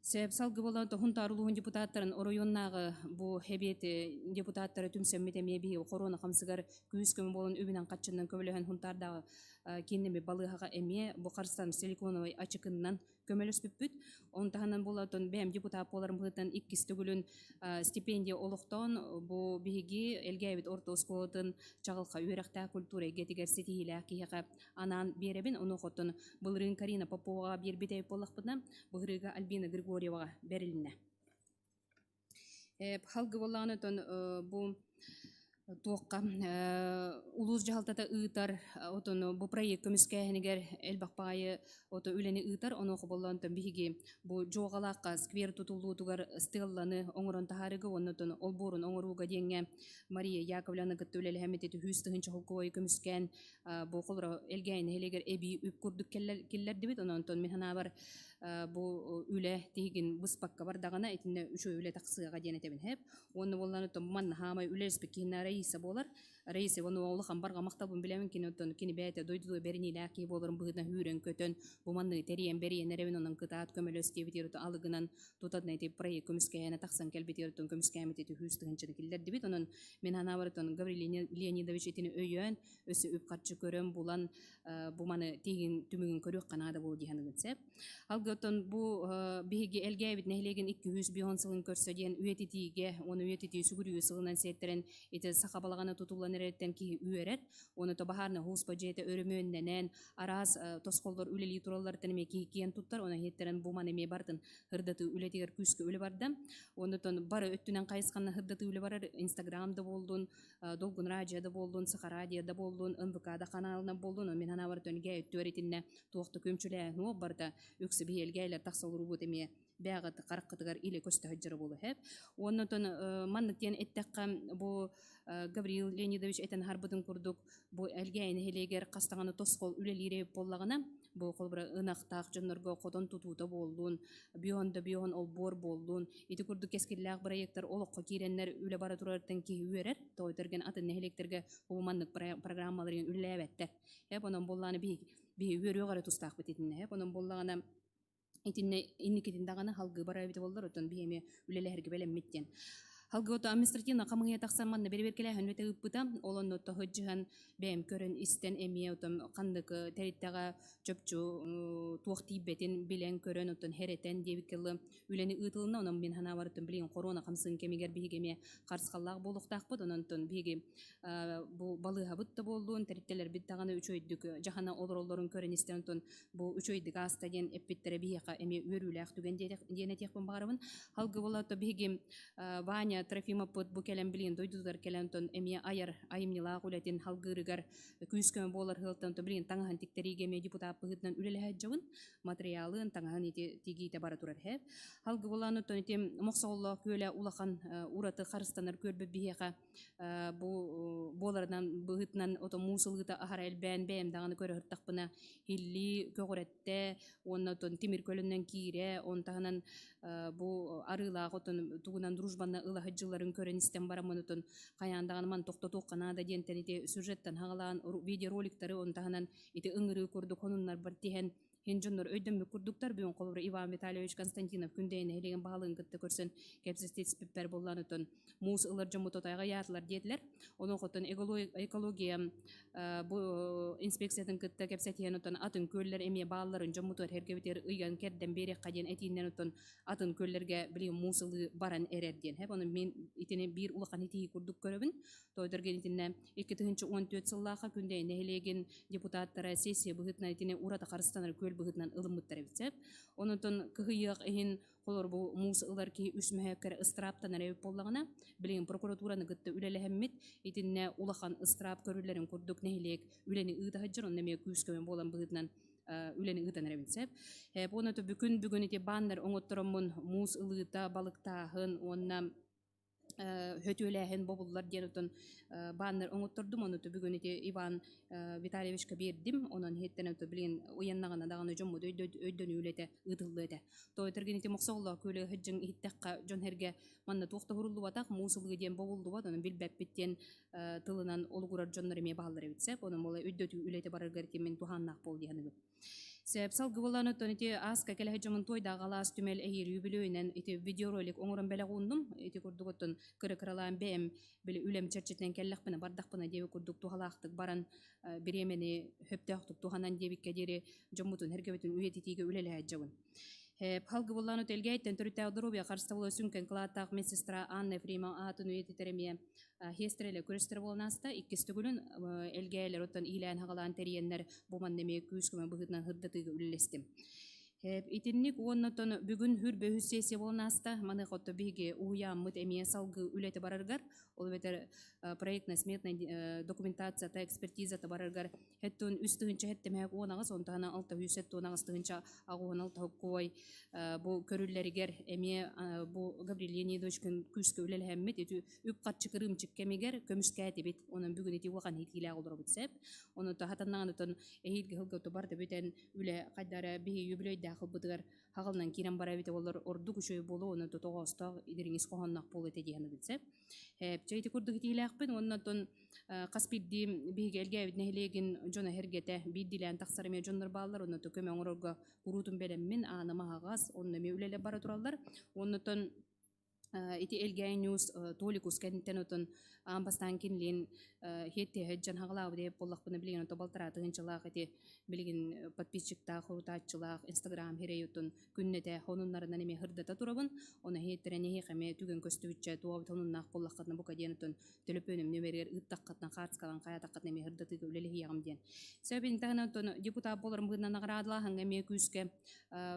Сөп салгы буолан Хунтаар улууһун депутаттарын оройуоннааҕы бу эбиэт депутаттара түмсэммит эмиэ биһиги хоруона хамсыгар күүс көмө буолан үбүнэн хаччыннан көмөлөһөн Хунтаардааҕы кииннэми балыыһаҕа эмиэ бу харыстан силиконовай ачыкыннан көмөлөспүппүт. Оны таһынан буолан бэйэм депутат буоларым быһыытынан иккис төгүлүн стипендия олохтоон бу биһиги Элгээбит орто оскуолатын чаҕылха үөрэхтээх культура эйгэтигэр ситиһиилээх киһиэхэ анаан биэрэбин. Ону хотун былырыын Карина Поповаҕа биэрбит буоллахпытына, быһырыыга Альбина Григорьеваҕа бэрилиннэ. Халгы буоллаҕына бу Туохха улуус дьаһалтата ыытар отону бу проект көмүскээһинигэр элбэх баҕайы ото үлэни ыытар. Онуоха боллоонтон биһиги бу Дьуоҕалаахха сквер тутуллуутугар стелланы оҥорон таһаарыыга уонна отон олбуорун оҥорууга диэҥҥэ Мария Яковлевна кытта үлэлэһэммит ити 100 000 холкуойу көмүскээн бу холоро Элгээйи нэһилиэгэр эбии үп курдук киллэрдибит. Онон мин санаабар бу үлэ тиһигин быспакка бардаҕына итиннэ үчүгэй үлэ тахсыаҕа диэн этэбин хэп. Уонна буоллаан оттон манна хаамай үлэлэспит киһинэ Раиса буолар. Раиса Иванова улахан барҕа махталбын билэбин кини оттон кини бэйэтэ дойдутугар бэриниилээх киһи буоларын быһыытынан үүрэн-көтөн бу манныгы тэрийэн бэрийэн эрэбин онон кытаат көмөлөс диэбитигэр отон алыгынан тутатына ити проект көмүскэһэнэ тахсан кэлбитигэр оттон көмүскээммит ити 100 000-ны киллэрдибит. Онон мин санаабар оттон Гаврил Леонидович итини өйөөн өссө үп-харчы көрөн булан бу маны тиһигин түмүгүн көрүөххэ наада буолуо дии саныыбын сөп. Алгыттан бу биһиги Элгээбит нэһилиэгин 250 сылын көрсө диэн үйэтитиигэ уонна үйэтитии сүгүрүйүү сылынан сиэттэрэн ити саха балаҕана тутуллан эрэриттэн киһи үөрэр. Уонна то баһаарна һууспа дьиэтэ өрөмүөннэнэн араас тосхоллор үлэлии туралларыттан эмиэ киһи киэн туттар. Онон иһиттэрэн бу маны эмиэ бартын һырдатыы үлэтигэр күүскэ үлэ барда. Оннотон бары өттүнэн хайысханна һырдатыы үлэ барар. Инстаграм да буоллун, Долгун радио да буоллун, Саха радио да буоллун, НВК да ханаалынан буоллун, мин санаабар гэ өттүгэр итиннэ туох да күөмчүлээһин уох барыта үксэ биһиэлгээйлэр тахса олорубут эмиэ бээҕит хараххытыгар илэ көстө сылдьара буолуо сөп. Уонна оттон маннык диэн эттэххэ, бу Гавриил Леонидович этэн аһарбытын курдук, бу Элгээйи нэһилиэгэр хас даҕаны тосхол үлэлиир эбит буоллаҕына, бу холобура ынахтаах дьоннорго хотон тутуута буоллун, биоһон да биоһон олбуор буоллун, ити курдук кэскиллээх бырайыактар олоххо киирэннэр үлэ бара турарыттан киһи үөрэр. Тоҕо этэргэн атын нэһилиэктэргэ бу маннык программаларын үлэлээбэттэр. Эп онон буоллаҕына биһи үөрүөх эрэ тустаахпыт итиннэ. Эп онон буоллаҕына итиннэ инникитин даҕаны халгыы барар эбитэ буоллар, оттон биһи эмиэ үлэлэһэргэ бэлэммит диэн. Халгыы ото административно хамыыһыйа тахсан манна бэрэбиэркэлээһин үлэтэ ыыппыта. Ол онно тоһуйдьуһан бэйэм көрөн истэн эмиэ отон ханнык тэрилтэҕэ чопчу туох тиийбэтин билэн көрөн оттон хэрэтэн диэбиккэ дылы үлэни ыытылынна. Онон мин санаабар оттон билигин хоруона хамсыгын кэмигэр биһиги эмиэ харысхаллаах буолуохтаахпыт. Онон оттон биһиги бу балыыһабыт да буоллун, тэрилтэлэрбит даҕаны үчүгэйдик дьаһана олороллорун көрөн истэн оттон бу үчүгэйдик ааста диэн эппиттэрэ биһиэхэ эмиэ үөрүүлээх түгэн диэн этиэхпин баҕарабын. Халгы буола биһиги Ваня Трофимовпут бу кэлэн билигин дойдутугар кэлэн онтон эмиэ айар айымньылаах үлэтин халгыырыгар күүс-көмө буолар сыалтан билигин таҥаһын тиктэриигэ эмиэ депутат быһыытынан үлэлэһэ сылдьабын. Матырыйаалын, таҥаһын ити тигиитэ бара турар һэ. Халгы буолан оттон ити Мохсоҕоллоох күөлэ улахан ураты харыстанар күөлбүт биһиэхэ бу буоларынан быһыытынан ото муус ылыыта аһара элбээн бэйэм даҕаны көрө сыртахпына һиллии көҕүрэттэ уонна отон тимир көлөннөн киирэ он таһынан бу арыылаах отон тугунан дружбанна ыла сылдьылларын көрөн истэн бараммын отон хайаан даҕаны маны тохтотуохха наада диэнтэн ити сюжеттан хаҕалаан видеороликтары он таһынан ити ыҥырыы курдук хонуннарбар тиһэн Һин дьоннор өйдөммүт курдуктар бүгүн холобура Иван Витальевич Константинов Күндэйэ нэһилиэгин баһылыгын кытта көрсөн кэпсэтиспиппэр буоллаан отон муус ылар дьоммут отойго ыйаатылар диэтилэр. Онон хотон экология бу инспекциятын кытта кэпсэтиһэн отон атын күөллэр эмиэ баалларын дьоммутугар эргэбитигэр ыйан кэрдэн биэриэххэ диэн этииннэн отон атын күөллэргэ билигин муус ылыы баран эрэр диэн. Хэп онон мин итини биир улахан итии курдук көрөбүн. Тоойдорген итиннэ 2014 сыллаахха Күндэйэ нэһилиэгин депутаттара сессия быһыытынан итини ураты харыстанар күөл быһыытынан ылыммыттар эбит сөп. Онон кыһыйыах иһин холор бу муус ылар киһи үс мөһөөккөрө ыстырааптанар эбит буоллаҕына, билигин прокуратураны кытта үлэлэһэммит, итиннэ улахан ыстыраап көрүллэрин курдук нэһилиэк үлэни ыыта сылдьар, онно эмиэ күүс-көмө буолан быһыытынан үлэни ыытан эрэбин сөп. Уонна бүгүн бүгүн ити баннер оҥоттороммун муус ылыыта, балыктааһын уонна хөтүөлээһин бобуллар диэн отон баннер оҥоттордум ону бүгүн ити Иван Витальевичка биэрдим онон иһиттэн ото билигин уйаннаҕына даҕаны дьоммут өйдөнүү үлэтэ ыытыллыа этэ тоойторгин ити мохсоҕоллоох күөлэ сылдьыҥ иһиттэххэ дьон эргэ манна туох да уһуруллубатах муус ылыы диэн бобуллубат онон билбэппит диэн тылынан олугурар дьоннор эмиэ бааллар эбит сөп онон буола өйдөтүү үлэтэ бараргар ити мин туһааннаах буол дии саныыбын Сөп, салгыбылан оттон ити ааска кэлэһэ дьомун туойдаах алаас түмэл эһиир үбүлүөйүнэн ити видеоролик оҥорон бэлэх ууннум. Ити курдук оттон кыра-кыралаан бэйэм били үлэм чэрчитинэн кэллэхпинэ бардахпына диэби курдук туһалаахтык баран бириэмэни сөптөөхтүк туһанан диэбиккэ диэри дьоммутун эргэбитин үйэтитиигэ үлэлэһэ дьабын. Халгыбыллаан Элгээйиттэн төрүттээх доруобуйа харыстабыла сүҥкэн кылааттаах медсестра Анна Ефремова аатын үйэтитэр эмиэ хиэстэрэлэ күрэстэрэ буолан ааста. Иккис төгүлүн Элгээйилэр оттон иилээн-хаҕалаан тэрийэннэр бу манна эмиэ күүс-көмө быһыытынан сырдатыыга үлэлэстим. Итинник уонна бүгүн хүр бөһүс сессия буолан ааста. Маныаха отто биһиги уһуйааммыт эмиэ салгыы үлэтэ барарыгар, ол эбэтэр проектно-сметная документацията, экспертизата барарыгар хэттун үс тыһынча хэттэмэһэк уон аҕыс, онтоһана алта үс хэттуон аҕыс тыһынча аҕуһун алта хоккуой бу көрүллэригэр эмиэ бу Гаврил Леонидович күүскэ үлэлэһэммит ити үп-харчы кырыымчык кэмигэр көмүскээтибит. Онон бүгүн ити улахан хитиилээх олоробут сеп. Онон хатаннаҕанытын эһиилги сылга тубар да бүтэн үлэ хайдара биһи үбүлүөйдээх ылбытыгар хаҕылынан киирэн бара эбитэ олор ордук үчүгэй буолуо уонна тоҕоостоох дириҥ ис хоһоонноох буолуо этэ диэн билсэ. Чэ ити курдук итиилээхпин уонна оттон хас биирдии биһиги Элгээбит нэһилиэгин дьоно эргэтэ биирдиилээн тахсар эмиэ дьоннор бааллар онно көмө оҥорорго куруутун бэлэммин ааным аһаҕас онно эмиэ үлэлэр бара тураллар уонна ити Элгээйи News Толикус кэнниттэн отон аан бастаан кинилиин хиэттиэһэ дьон хаҕалаабыт эбит буоллахпына билигин ото балтараа тыһыынчалаах ити билигин подписчиктаах урутааччылаах Инстаграм хирэйутун күннэтэ хонуннарынан эмиэ хырдата турабын ону иһиттэрэн эһиэхэ эмиэ түгэн көстүбүччэ туох хонуннаах буоллаххытына бука диэн отон төлөпүөнүм нүмеригэр ыыттаххытына хаартыскалаан хайаатаххытына эмиэ хырдатыыга үлэлэһиэҕим диэн сөбүн таһынан отон депутат буоларым быһыытынан наҕараадалааһыҥҥа эмиэ күүскэ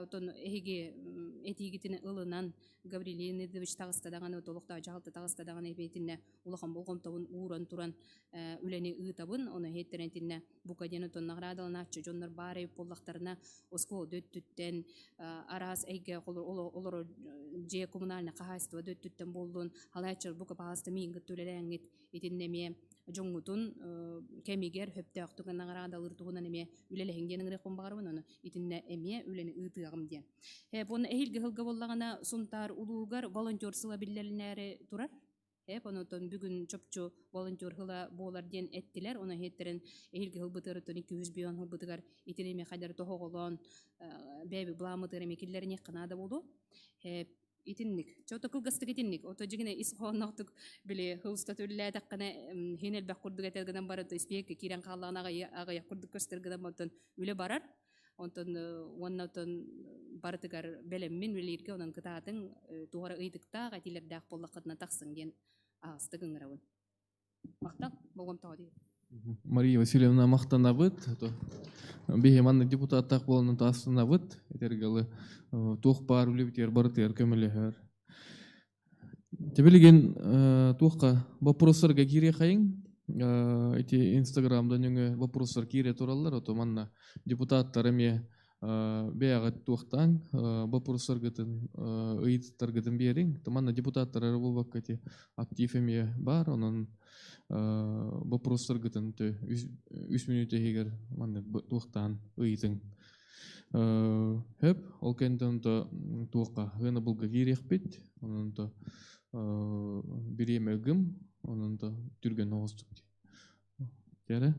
отон эһиги этиигитин ылынан Гаврил Леонидович таҕыста даҕаны, толохтоох дьаһалта таҕыста даҕаны итиннэ улахан болҕомтобун ууран туран үлэни ыытабын. Ону иһиттэрэн итиннэ бука диэн отон наҕараадаланааччы дьоннор баар эбит буоллахтарына, оскуола өттүттэн араас эйгэ олорор дьиэ коммунальнай хаһаайыстыба да өттүттэн буоллун, халааччылар бука баҕаста миигин кытта үлэлээҥҥит итиннэ эмиэ дьоҥҥутун кэмигэр сөптөөхтүк наҕараадалыыр туһунан эмиэ үлэлэһиҥ диэн ыҥырыахпын баҕарабын. Ону итиннэ эмиэ үлэни ыытыаҕым диэн. Уонна эһиилги сылга буоллаҕына Сунтаар улууһугар волонтер сыла биллэринээри турар. Онотон бүгүн чопчу волонтер сыла буолар диэн эттилэр. Ону иһиттэрин эһиилги сылбытыгар 200 сылбытыгар итини эмиэ хайдары тоһоҕолоон бэйэбит былааммытыгар эмиэ киллэриниэххэ наада буолуо. Итинник. Чото кылгастык итинник. Ото дьигинэ ис хоһоонноохтук били хылста түллээтэххинэ хин элбэх курдук этэр гынан баран испиэккэ киирэн хааллаҕына аҕыйах курдук көстөр гынан онтон үлэ барар. Онтон уонна отон барытыгар бэлэммин үлэлииргэ онон кытаатыҥ туох эрэ ыйытыктаах этиилэрдээх буоллаххытына тахсыҥ диэн аһаҕастык ыҥырабын. Махтал, болҕомтоҕо диэн. Мария Васильевна махтанабыт. Биһи маннык депутаттаах буолан таастанабыт. Этэргалы туох баар үлэбитигэр барытыгар көмөлөһөр. Билигин туохха вопростарга киириэхэйиҥ. Ити Инстаграмда нөҥүө вопростар киирэ тураллар, ото манна депутаттар эмиэ бэйэҕит туохтаан вопростаргытын ыйытыктаргытын биэриҥ. Манна депутаттар эрэ буолбакка ити актив эмиэ баар, онон вопростаргытын үс мүнүүтэ иһигэр маннык туохтаан ыйытыҥ. Хөп, ол кэнниттэн онто туохха ыанабылга киириэхпит, онон то бириэмэ ыгым, онон то түргэн оҕустук дии.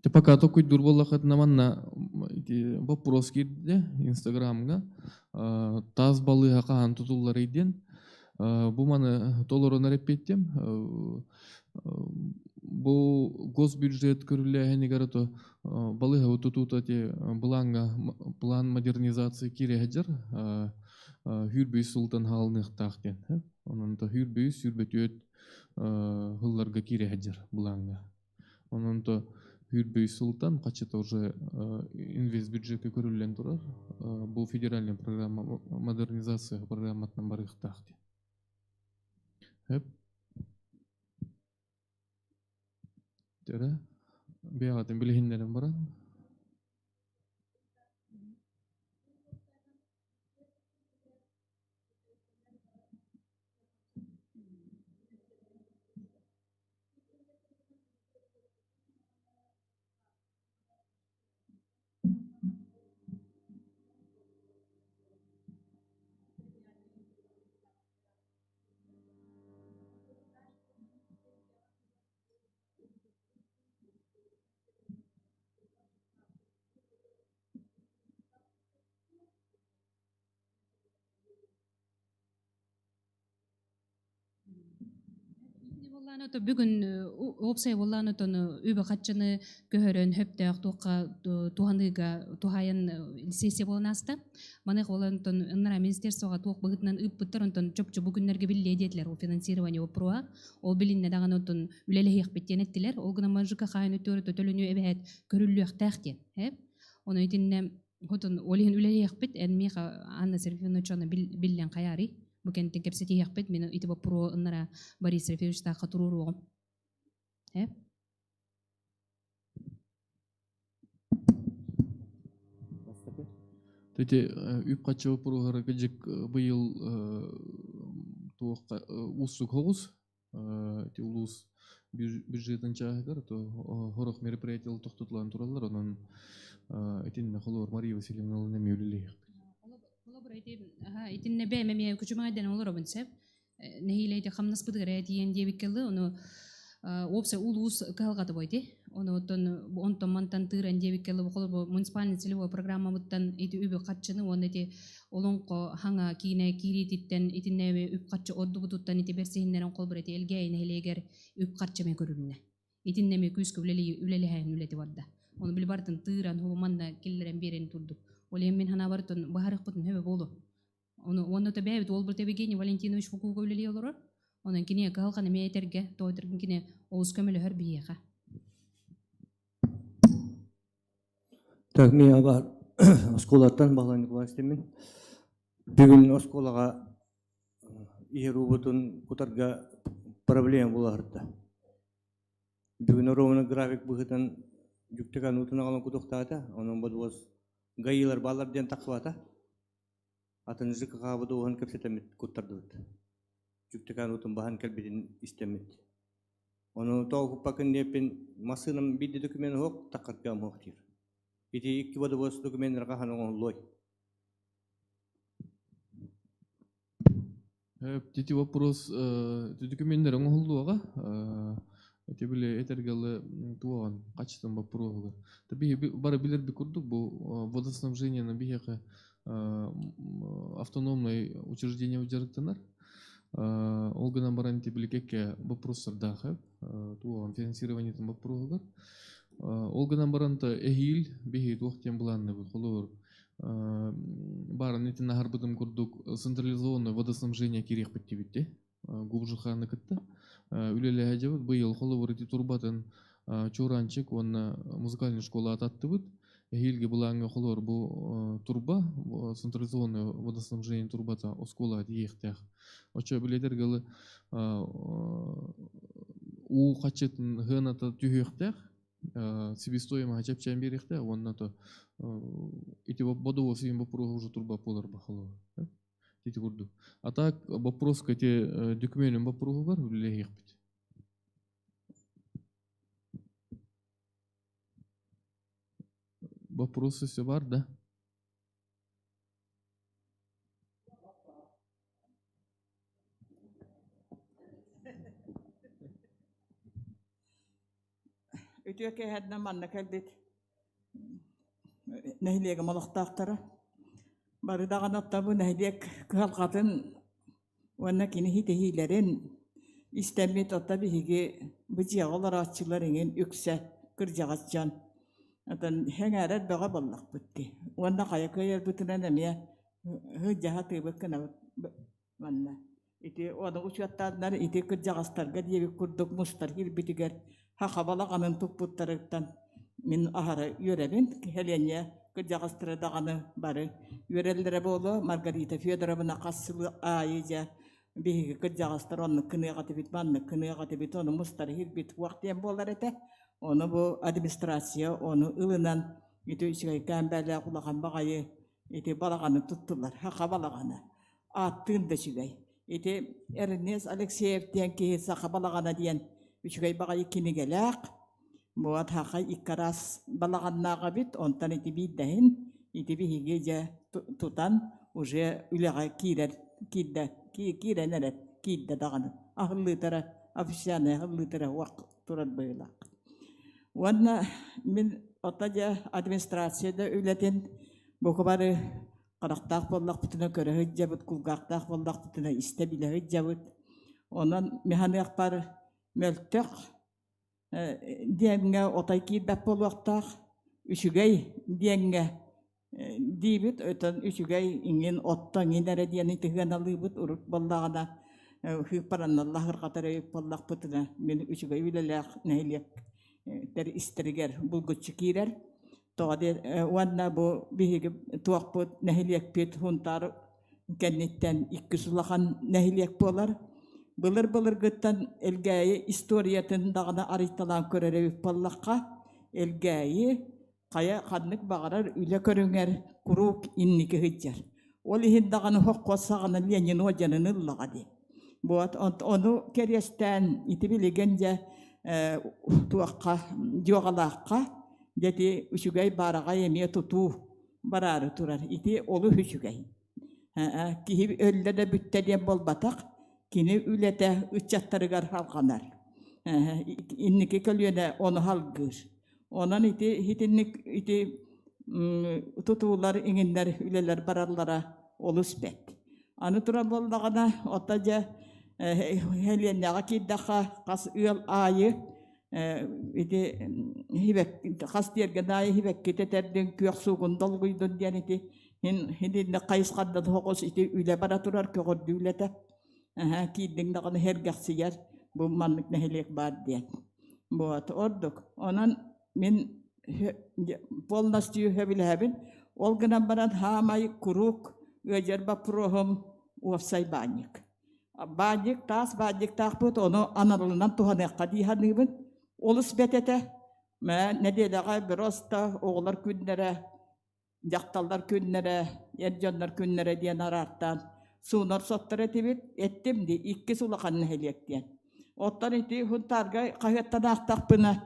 Те пока токуйдуур буоллаххытына манна ити вопрос киирдэ Инстаграмҥа таас балыыһа хаһан тутулларый диэн бу маны толорон эппиэттиэм бу госбюджет көрүлээһинигэр то балыыһа тутуута ити былааҥҥа план модернизации киирэ сылдьар сүүрбэ сылтан хаалыныахтаах диэн онон то сүүрбэ үс сүүрбэ түөрт сылларга киирэ сылдьар былааҥҥа. Онон то сүүрбэ үс сылтан хаччыта уже инвестбюджекка көрүллэн турар. Бу федеральная программа модернизация программатынан барыахтаах диэн. Хөп. Төрө бэйэҕитин билиһиннэрэн баран. Бүгүн уопсай буоллаан отон үбү-харчыны көһөрөн сөптөөх туохха туһаныыга туһаайан сессия буолан ааста. Маныаха ол онтон ыннара министерствоҕа туох быһыытынан ыыппыттар онтон чопчу бу күннэргэ биллиэ диэтилэр ол финансирование боппуруоһа. Ол билиннэ даҕаны онтон үлэлэһиэхпит диэн эттилэр. Ол гынан ЖКХ-ны төлөнүү эбэһээт көрүллүөхтээх диэн. Ону итиннэ хотун ол иһин үлэлиэхпит, эн миэхэ Анна Серафимовна чоно биллэн хайаарый? Бу кэнтин кэпсэтиһиэхпит, мин ити боппуруо ыннара Борис Серафимовичтаахха туруоруоҕум. Э? Ити үп-харчы боппуруоһара кыдьык быйыл туохха уустук соҕус. Ити улуус бюджетын чааһыгар то сорох мероприятиялар тохтотуллан тураллар, онон итиннэ холобур Мария Васильевналыын эмиэ үлэлиэхпит. Холобур, итиннэ бэйэм эмиэ күчүмэҕэйдэнэн олоробун сөп. Нэһиилэ ити хамнаспытыгар этийэн диэбиккэ дылы, ону уопсай улуус кыһалҕата бу ити. Ону оттон онтон мантан тыыран диэбиккэ дылы, холобур, муниципальный целевой программабыттан ити үбү харчыны уонна ити олоҥхо хаҥа киинэ киириититтэн итиннээби үп-харчы ордубутуттан ити бэрсиһиннэрэн холобур ити Элгээйи нэһилиэгэр үп-харчы эмэ көрүлүннэ. Итиннэ эмиэ күүскэ үлэлэһэн үлэти барда. Ону били барытын тыыран, манна киллэрэн биэрэн турдук. Ол иһин мин санаабар быһаарыахпытын сөбө буолуо. Ону уонна төбөөбүт уолбут Евгений Валентинович Фукуга үлэлии олорор. Онон кини кыһалҕаны эмиэ этэргэ, тоойдоргун кини олус көмөлөһөр биһиэхэ. Так, мен бар оскуолаттан Балай Николаевич деймин. Бүгүн оскуолаҕа иһэр уубутун кутарга проблема буоларда. Бүгүн оруобуна график быһыытынан дьүктэгэн уутун аҕалан кутуохтаата. Онон бодуос гаилар бааллар диэн тахсыбата. Атын ЖКХ-быт ууһан кэпсэтэммит куттардыбыт. Дьүктэгэн уутун баһан кэлбитин истэммит. Ону тоҕо куппаккын диэппин массыынам биир да документ суох, таххарга суох диир. Ити икки бодобуос докуменнарга хаһан оҥоһуллуой? Ити вопрос докуменнар оҥоһуллуоҕа. Ити били этэргэлы туоҕан качеством вопроһугар. Биһи бары билэрби курдук бу водоснабжениены биһиэхэ автономнай учреждение дьарыктанар. Ол гынан баран ити били кэккэ вопростардаах туоҕан финансированиетын боппуруоһугар. Ол гынан баран эһиил биһи туох диэн былаанныбыт холобур баарын итин аһарбытым курдук централизованное водоснабжение кириэхпит диэбитти Губжуханы кытта үлэлэһэ дьабыт быйыл холобур ити турбатын Чуранчик уонна музыкальный школа ататтыбыт эһиилги былааҥҥа холобур бу турба централизованное водоснабжение турбата оскуола тиийиэхтээх оччо билетергалы уу хаччытын сыаната түһүөхтээх себестоимость чэпчээн биэриэхтээх уонна то ити бодовоз иин боппуруоһу уже турба буолар бахалоо ити курдук а так вопрос эти документин боппуруоһугар үлэлэһиэхпит. Вопросы все бар да? Үтүө киэһэринэн манна кэлбит нэһилиэгим олохтоохторо. Бары даҕаны оттон бу нэһилиэк кыһалҕатын уонна кини ситиһиилэрин истэммит оттон биһиги бу дьиэҕэ олорооччулар иҥин үксэ кырдьаҕас дьон. Оттон сэҥээрэр бөҕө буоллахпыт дии. Уонна хайа кыайарбытынан эмиэ сылдьаһа тыыбыт гынабыт Манна ити ону учуоттааннар ити кырдьаҕастарга диэбит курдук мустар киирбитигэр саха балаҕанын туппуттарыттан мин аһара үөрэбин. Кэһэлиэнньэ кырдьаҕастара даҕаны бары үөрэллэрэ буолуо. Маргарита Федоровна хас сыл аайы дьэ биһиги кырдьаҕастар оннук гыныах этибит, маннык гыныах этибит, ону мустар иһирбит уох диэн буолар этэ. Ону бу администрация ону ылынан ити үчүгэйкээн бээлээх улахан баҕайы ити балаҕаны туттулар, саха балаҕана. Ааттыын да үчүгэй. Ити Эрнест Алексеев диэн киһи «Саха балаҕана» диэн үчүгэй баҕайы кинигэлээх. Буот саха икки араас балаҕаннаах эбит, онтон ити биирдэһин ити биһиги дьэ тутан уже үлэҕэ киирэр киирдэ киирэн эрэр киирдэ даҕаны аһыллыытара официальнай аһыллыытара уох турар быһыылаах. Уонна мин ото дьэ администрация да үлэтин бука бары харахтаах буоллахпытына көрө сылдьабыт, кулгаахтаах буоллахпытына истэ билэ сылдьабыт. Онон механыахпар мөлтөх диэҥҥэ отой киирбэт буолуохтаах, үчүгэй диэҥҥэ диибит, оттон үчүгэй иҥин отто иҥин эрэ диэни тыһыаналыыбыт урут буоллаҕына сыыппаранналла сырҕатар эбит буоллахпытына мин үчүгэй үлэлээх нэһилиэктэр истэригэр булгуччу киирэр. Тоҕо диэн уонна бу биһиги туохпут нэһилиэкпит Һунтаар кэнниттэн иккис улахан нэһилиэк буолар. Былыр-былыргыттан Элгээйи историятын даҕаны арыйталаан көрөр эбит буоллахха, Элгээйи хайа ханнык баҕарар үлэ көрүҥэр куруук инники сылдьар. Ол иһин даҕаны хоххос саҕана Ленин уордьанын ыллаҕа дии. Вот ону кэриэстээн ити билигин дьэ туохха дьуоҕалаахха дьэ ити үчүгэй баараҕай эмиэ тутуу бараары турар. Ити олус үчүгэй. Киһи өллө да бүттэ диэн буолбатах, кини үлэтэ ыччаттарыгар салҕанар. Инники көлүөнэ ону салгыыр. Онон ити итинник ити тутуулар иҥиннэр үлэлэр бараллара олус бэрт. Аны туран буоллаҕына, ото дьэ Хэлиэннэҕэ киирдэххэ хас ыал аайы ити хас тиэргэн аайы хибэкки тэтэрдин, күөх суугун долгуйдун диэн ити хин хайысхандан соҕус ити үлэ бара турар көҕөрдүү үлэтэ. Киирдиҥ даҕаны сэргэхсийэр бу маннык нэһилиэк баар диэн. Вот, ордук. Онон мин полностью сөбүлэһэбин. Ол гынан баран хаамай куруук ыадьар боппуруоһум уопсай баанньык. Баанньык, таас баанньыктаахпыт, ону аналынан туһаныахха дии саныыбын. Олус бэт этэ. Нэдиэлэҕэ просто оҕолор күннэрэ дьахталлар күннэрэ, эр дьоннор күннэрэ диэн араартаан суунар соттор этибит, эттим дии, иккис улахан нэһилиэк диэн. Оттон ити Һунтаарга хаһыаттан аахтахпына,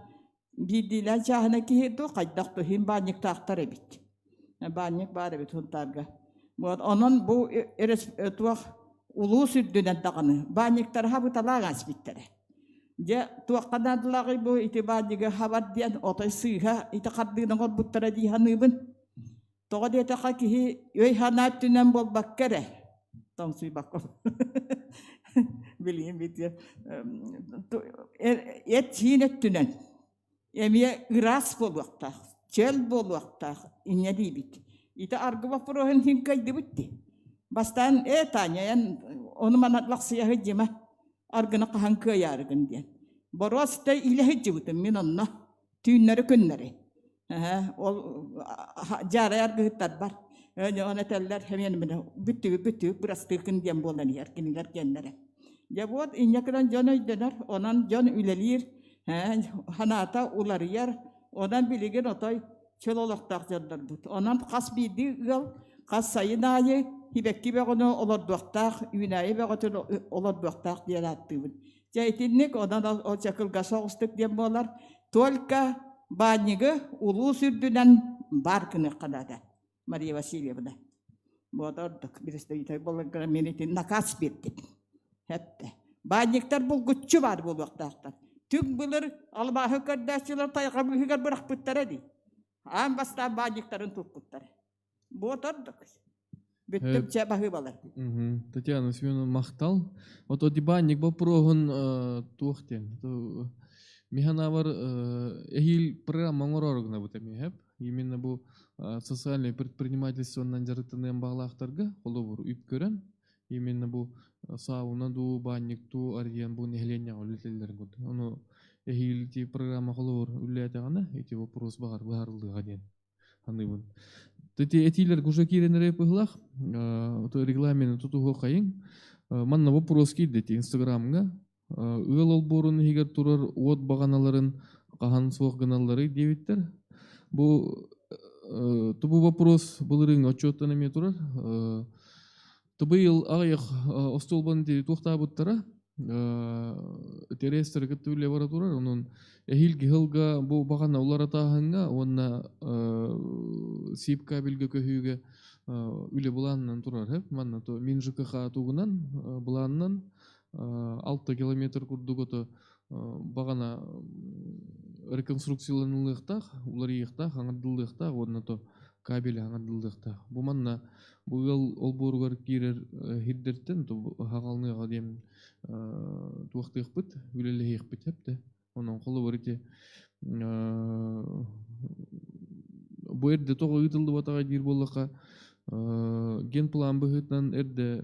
биирдиилээн чааһына киһи дуу, хайдах дуу, иһин баанньыктаахтар эбит. Баанньык баар эбит Һунтаарга. Вот, онон бу туох улуус үрдүнэн даҕаны баанньыктары хабыталаах ааспыттара. Дьэ, туохха наадалааҕый бу ити баанньыгы хабар диэн отой сыыһа ити хардыыны оҥорбуттара дии саныыбын. Тоҕо диэтэххэ киһи өй-санаа өттүнэн буолбакка эрэ тоҥсуйбакка билигин битиэ эт-сиин өттүнэн эмиэ ыраас буолуохтаах, чөл буолуохтаах инньэ диибит. Ити аргы боппуруоһун иһин кыайдыбыт дии. Бастаан ээ Таня эн ону маны лахсыйа сылдьыма аргыны хаһан кыайаарыгын диэн. Боруоста илэ сылдьыбытым мин онно түүннэри-күннэри. Ол дьаарай аргыһыттарбар оны этэллэр эмиэ бүттүбүт бүттүбүт бырастыыкын диэн буолан иһэр кинилэр диэннэрэ. Дьэ вот инньэ гынан дьон өйдөнөр, онон дьон үлэлиир, санаата уларыйар, онон билигин отой чөл олохтоох дьоннорбут. Онон хас биирдии ыал хас сайын аайы сибэкки бөҕөнү олордуохтаах, үүнээйи бөҕөтүн олордуохтаах диэн ааттыыбын. Дьэ итинник онон ол чакылга соҕустук диэн буолар. Только баанньыгы улуус үрдүнэн баар гыныахха наада, Мария Васильевна. Вот ордук представитель буоларгар мен ити наказ биэрдим. Хэттэ. Баанньыктар булгуччу баар буолуохтаахтар. Түҥ былыр албааһы көрдөөччүлэр тайҕа быыһыгар бырахпыттара дии. Аан бастаан баанньыктарын туппуттар. Вот ордук. Бүттүм чэ баһыыбалар. Татьяна Семеновна махтал. Вот дибанник боппуруоһун туох диэн. Миханавар эһиил программа оҥорор гынабыт эмиэ Именно бу социальный предпринимательствонан дьарыктаныан баҕалаахтарга холобур үп көрөн именно бу сауна дуу, баанньык дуу арыйан бу нэһилиэнньэҕэ үлэлэтэллэрин курдук. Ону эһиил ити программа холобур үлэлээтэҕинэ ити вопрос баҕар быһаарыллыаҕа диэн саныыбын. Ити этиилэргэ уже киирэн эрэ быһылаах регламены тутуһуоххайыҥ. Манна вопрос киирдэ ити Инстаграмҥа. Ыал олбуорун иһигэр турар уот баҕаналарын хаһан суох гыналларый диэбиттэр. Бу тубу вопрос былырыыҥҥы отчуоттан эмиэ турар. Быйыл аҕыйах остуолбаны туохтаабыттара Терестеры кытта үлэ бара турар. Онон эһиилги сылга бу баҕана уларытааһыҥҥа уонна сип кабельга көһүүгэ үлэ былаанынан турар. Манна то Мин ЖКХ тугунан былаанынан 6 километр курдук ото баҕана реконструкцияланылыахтаах, уларыйыахтаах, аҥардыллыахтаах уонна то кабель аҥардыллыахтаах. Бу манна бу ыал олбуоругар киирэр сирдэртэн хаҕалныаҕа диэн туохтуохпут, үлэлэһиэхпит сөп Онон холобур ити бу эрдэ тоҕо ыытыллыбатаҕа диир буоллахха генплан быһыытынан эрдэ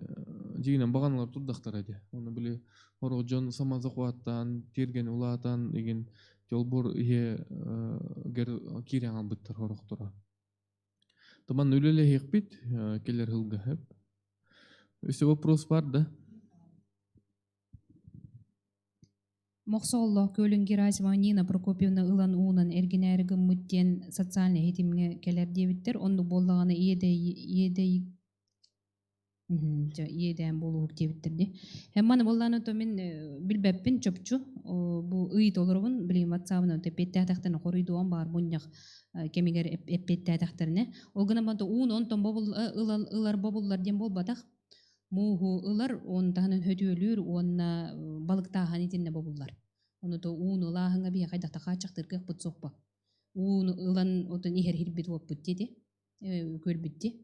дьиҥинэн баҕаналар турдахтара дии. Ону били сорох дьон самозахваттаан, тиэргэни улаатан игин. Олбуор иһэ киирэн хаалбыттар сорохторо. Туман үлэлэһиэхпит кэлэр сылга сөп. Өссө вопрос бар да? Мохсоҕоллоох күөлүн Герасимова Нина Прокопьевна ылан уунан эргинээри гыммыт диэн социальнай ситимҥэ кэлэр диэбиттэр. Оннук буоллаҕына иэдэй иэдээн буолуоһук диэбиттэр дии. Маны буоллаҕына то мин билбэппин чопчу бу ый толоробун билигин ватсабынан эппиэттээтэхтэринэ хоруйдуом баар мунньах кэмигэр эппиэттээтэхтэринэ. Ол гынан баран уун онтон ылар бобуллар диэн буолбатах. Мууһу ылар, уон таһынан хөтүөлүүр уонна балыктааһын итиннэ бобуллар. Ону то ууну ылааһыҥҥа биһиэхэ хайдах хааччахтыыр кыахпыт суохпа. Ууну ылан отун иһэр иһирбит уоппут диэти, көрбүт дии.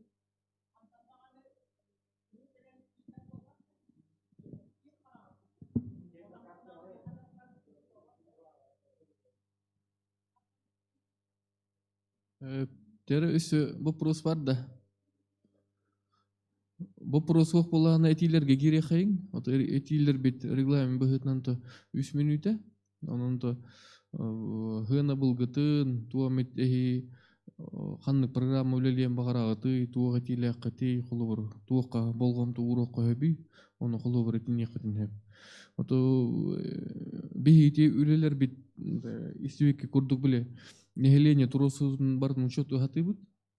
Тере өссө вопрос бар да? Вопрос суох буоллаҕына этиилэргэ киириэххэйиҥ. Ото этиилэрбит регламент быһыытынан то үс мүнүүтэ. Онон то хыана былгытын, туох эмит эһи ханнык программа үлэлиэн баҕараҕытый, туох этиилээххитий, холобур, туохха болҕомто ууруохха сөбүй, ону холобур этиниэххитин сөп. Ото биһиги үлэлэрбит истибикки курдук биле нэһилиэнньэ туруорсуутун барытын учуоттуу сатыыбыт.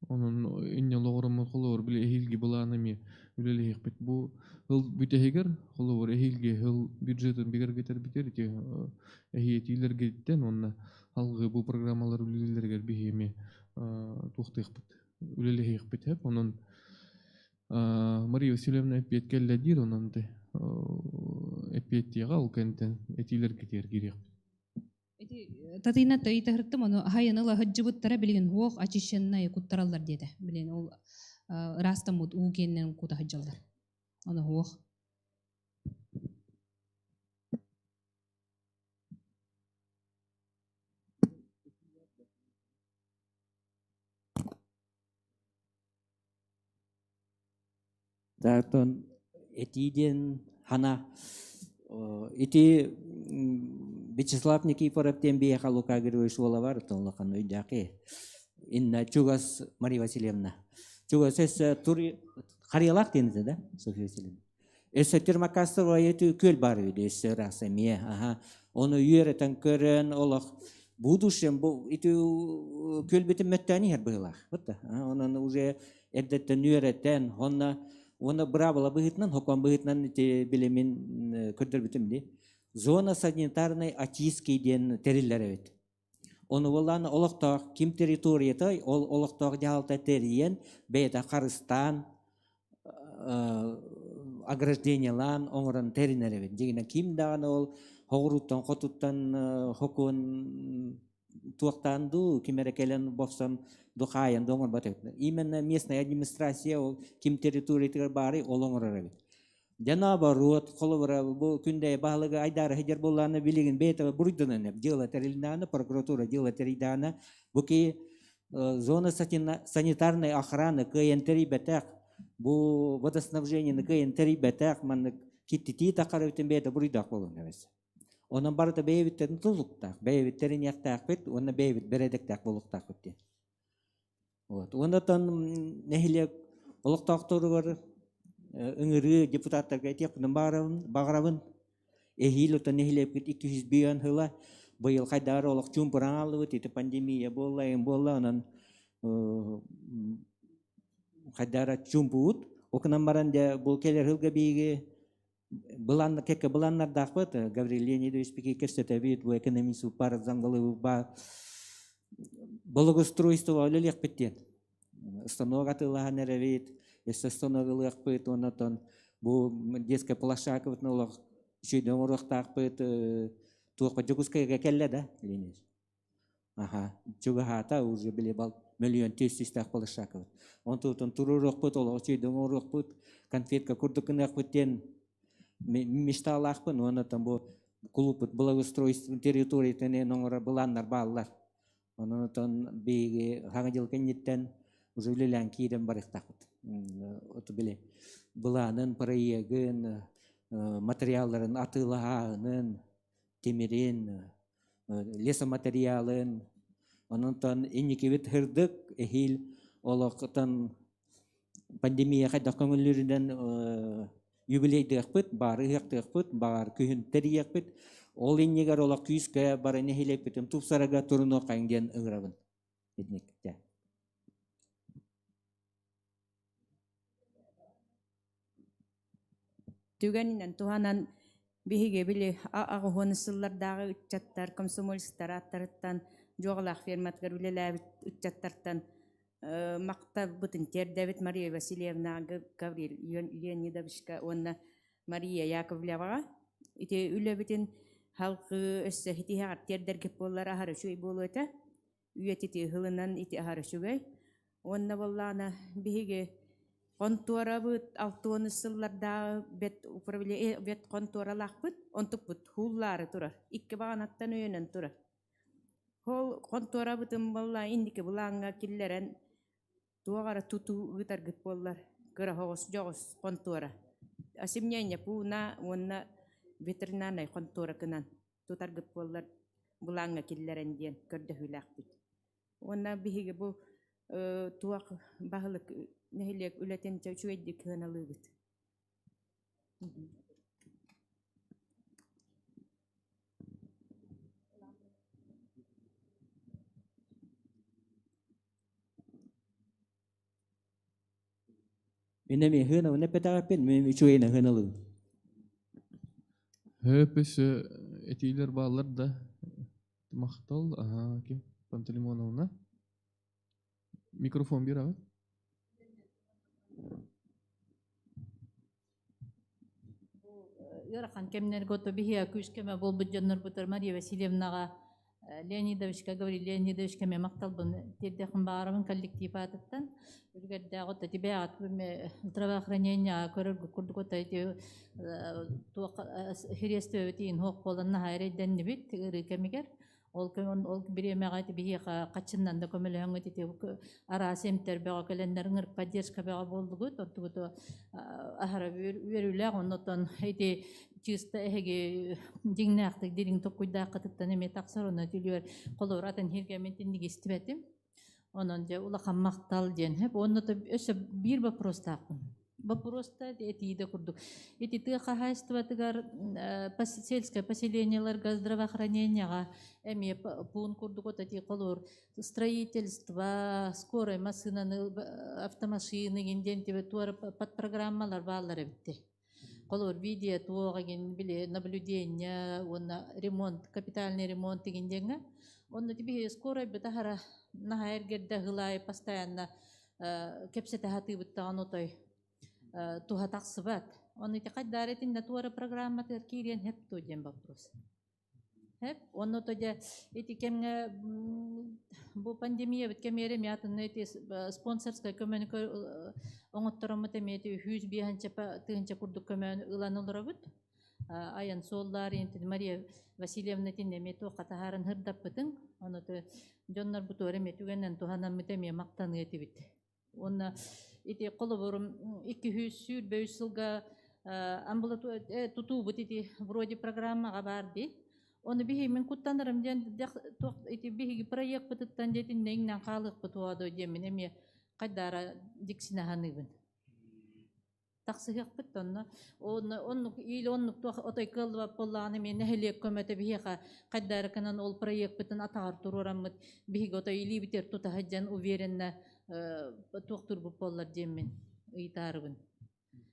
Онон инньэ олоҕураммыт холобур били эһиилги былаан эмиэ үлэлэһиэхпит. Бу сыл бүтэһигэр холобур эһиилги сыл бюджетын бигэргэтэрбитигэр ити эһиэтиилэргиттэн уонна салгыы бу программалар үлэлииллэригэр биһи эмиэ туохтуохпут үлэлэһиэхпит сөп. Онон Мария Васильевна эппиэт кэллэ диир, онон эппиэттиэҕэ ол кэнниттэн этиилэргитигэр киириэхпит. Ити Татыйна ыйытыһыртым, ону аһайын ыла сылдьыбыттара билигин уох очищенная куттараллар диэтэ. Билигин ол ыраастаммыт уу киэнинэн кута сылдьаллар. Ону уох. Таатон этии диэн хана ити Вячеслав Никифоров диэн биһиэхэ Лука Григорьевич уола бар улахан өйдөөх инна чугас Мария Васильевна чугас өссө тур Харыйалаах диэн этэ да Софья Васильевна өссө Термокассовая күөл баар үһү өссө ыраас эмиэ аха ону үөрэтэн көрөн олох будущем бу ити күөлбүтүн мөттөөн иһэр быһыылаах вот онон уже эрдэттэн үөрэтэн, онно уонна быраабыла быһыытынан, сокуон быһыытынан ити билимин көрдөрбүтүм дии. Зона санитарной очистки диэн тэриллэр эбит. Ону буоллаан олохтоох ким территорията, ол олохтоох дьаһалта тэрийэн, бэйэтэ харыстаан, ограждениелаан оҥорон тэринэр эбит. Дьиҥинэн ким даҕаны ол хоҕурууттан, хотуттан сокуон туохтаан дуу, ким эрэ кэлэн бопсон духаайан да оҥорбот эбит. Именно местная администрация ол ким территориятыгар баарый, ол оҥорор эбит. Дьэ наоборот, холобура, бу күндэйэ баһылыга айдаара сылдьар буоллаҕына, билигин бэйэтэ буруйданан дьыала тэрилиннэҕинэ, прокуратура дьыала тэрийдэҕинэ, бу киһи зона санитарной охраны кыайан тэрийбэтэх, бу водоснабжениены кыайан тэрийбэтэх, маннык киттитии таххар эбитин бэйэтэ буруйдаах буолуон эбит. Онон барыта бэйэбиттэн тутулуктаах, бэйэбит иниэхтээхпит уонна бэйэбит бэрэдэктээх буолуохтаахпыт диэн. Вот. Уонна нэһилиэк олохтоохторугар ыҥырыы депутаттарга этиэхпин баҕарабын, баҕарабын. Эһиил оттон нэһилиэкпит 205 сыла быйыл хайдаар олох чуумпуран ааллыбыт, ити пандемия буолла, эҥин буолла, онон хайдаара чуумпубут. Окунан баран дьэ бу кэлэр сылга биһиги Былаан, кэккэ былааннардаахпыт. Гаврил Леонидович биһиги кэпсэтэбит, бу экономист бар заңгылы благоустройство үлэлиэхпит диэн. Станок атыылаһан эрэбит, өссө станок ылыахпыт, оннотон бу детская площадкабытын олох үчүгэйдик оҥоруохтаахпыт, туохха Дьокуускайга кэллэ да, Леонид? Аха, чугаһаата уже били бал мөлүйүөн түөс площадкабыт. Онтуутун туруоруохпут, олоҕу үчүгэйдик оҥоруохпут, конфетка курдук гыныахпыт диэн мечталаахпын уонна там бу кулууппут благоустройство территориятын эн оҥорор былааннар бааллар. Онон отон биһиги хаҥа дьыл кэнниттэн уже үлэлээн киирэн барыахтаахпыт. Оту били былаанын, проегын, материалларын атыылаһааһынын, тимирин, Лесоматериалын, ононтон инникибит һырдык эһиил олохтон пандемия хайдах көҥүллүүрүнэн юбилейдыахпыт, баары ыһыахтыахпыт, баҕар күһүн тэрийиэхпит. Ол иннигэр олох күүскэ бары нэһилиэкпитин тупсарага турунуоххайыҥ диэн ыҥырабын. Итинник. Түгэнинэн туһанан биһиги били аҕыһуон сыллардааҕы ыччаттар комсомольцтар ааттарыттан Дьуоҕалаах ферматыгар үлэлээбит ыччаттартан махталбытын тиэрдэбит Мария Васильевна Гаврил Леонидовичка уонна Мария Яковлеваҕа. Ити үлэбитин халкыы өссө итиһэҕэр тиэрдэргит буоллар аһары үчүгэй буолуо этэ. Үйэтитии ыһылынан ити аһары үчүгэй. Уонна буоллаҕына биһиги хонтуорабыт алтыан сыллардааҕы бэт управление бэт хонтуоралаахпыт, онтукпут һууллаары турар, икки баҕанаттан өйөнөн турар. Ол хонтуорабытын буолла инники былааҥҥа киллэрэн туох эрэ тутуу ыытаргыт буоллар кыра соҕус дьоҕус хонтуора. Осемнение пууна уонна ветеринарнай хонтуоракынан тутаргыт буоллар былааҥҥа киллэрэн диэн көрдөһүүлээхпит. Уонна биһиги бу туох баһылык нэһилиэк үлэтин үчүгэйдик сыаналыыбыт. Мин эмиэ ыһыанабын эппэтэҕиппин, мин үчүгэйин ыһыаналыыбын. Хөп өссө этиилэр бааллар да махтал аһаа ким Пантелеймоновна микрофон биэрэҕит Ыарахан кэмнэргэ ото биһиэ күүс-көмө буолбут дьоннорбутугар Мария Васильевнаҕа, Леонидовичка, Гаврил Леонидовичка эмиэ махталбын тиэрдиэхпин баҕарабын коллектив аатыттан. Үлүгэрдээх ото тибээҕит здравоохранение көрөргө курдук ото ити туох хириэстибэбит иин суох буолан наһаа эрэйдэннибит ыарыы кэмигэр. Ол ол бириэмэҕэ ити биһиэхэ хаччыннан да көмөлөһөҥҥүт ити араас эмтэр бөҕө кэлэннэр ыҥырык поддержка бөҕө буоллугут. Оттугуту аһара үөрүүлээх оннотон ити чыыста эһиги дьиҥнээхтик дириҥ токкуйдааххытыттан эмиэ тахсар онно түлүөр холобур атын сиргэ мин итинник истибэтим. Онон дьэ улахан махтал диэн сөп. Уонна өссө биир боппуруостаахпын. Боппуруоста этии да курдук. Ити тыа хаһаайыстыбатыгар сельское поселениеларга здравоохранениеҕа эмиэ пуун курдук вот эти холуур строительство, скорой массыынаны, автомашины диэн тебе туора подпрограммалар бааллар эбитти. Холобур, видео туох игин били наблюдение уонна ремонт, капитальный ремонт игин диэҥҥэ. Онно биһи скорай бытахара наһаа эргэрдэ ыһылаайы постоянно кэпсэтэ сатыыбыттаҕын отой туһа тахсыбат. Ону ити хайдаар итиннэ туора программатыгар киириэн сөп дуо диэн вопрос. Сөп. Онно то дьэ ити кэмҥэ бу пандемиябыт кэмиэрэ эмиэ атынна ити спонсорскай көмөнү оҥоттороммут эмиэ ити үһүүс биэһинчэ тыһыынча курдук көмөнү ылан олоробут. Айан суоллаар интин Мария Васильевна итиннэ эмиэ туохха таһааран һырдаппытыҥ. Ону дьоннорбутугар эмиэ түгэнинэн туһанаммыт эмиэ махтаныа этибит. Уонна ити холобурум 223 сылга амбулатория тутуубут ити вроде программаҕа баар дии. Ону биһиги мин куттанарым диэн туох ити биһиги проекпытыттан диэтиннэ иҥнэн хаалыахпыт уо диэммин эмиэ хайдаара диксинэ саныыбын. Тахсыһыахпыт онно. Онно оннук или оннук туох отой кыаллыбат буоллаҕына эмиэ нэһилиэк көмөтө биһиэхэ хайдарыкынан ол проекпытын атаҕар туруораммыт биһиги отой илиибитигэр тута сылдьан уверенно туохтуурбут буоллар диэммин ыйытаарыбын.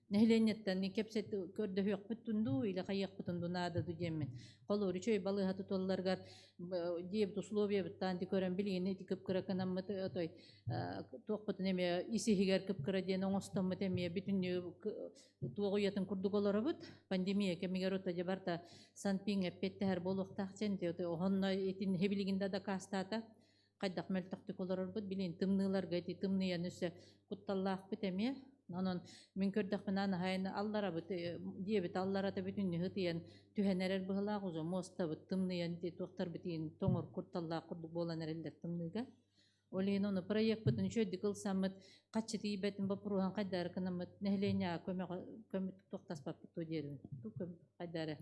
Нэһилиэнньэттэн кэпсэт көрдөһүөхпүт дуу или хайыахпытын дуу наада дуу диэммин. Холобур, үчүгэй балыыһа тутулларыгар диэбит условиябыттаан көрөн билигин ити кып-кыра гынаммыт отой туохпутун эмиэ ис-иһигэр кып-кыра диэн оҥостоммут эмиэ бүтүннүү туох уйатын курдук олоробут. Пандемия кэмигэр ото дьэ барыта санпиҥ эппиэттэһэр буолуохтаах дьэн онно итин билигин да дакаастаата хайдах мөлтөхтүк олорорбут билин тымныыларга ити тымныйан өссө кутталлаахпыт эмиэ. Онон мин көрдөхпүнэ анаһайын алларабыт диэбит алларата бүтүннүү ытыйан түһэн эрэр быһылаах уже муостабыт тымныйан туохтарбыт иин тоҥор кутталлаах курдук буолан эрэллэр тымныыга. Ол иһин ону проекпытын үчүгэйдик ылсаммыт, хаччы тиийбэтин боппуруоһун хайдары гынаммыт нэһилиэнньэҕэ көмөҕө көмө туохтаспаппыт дуо диэрин. Хайдары.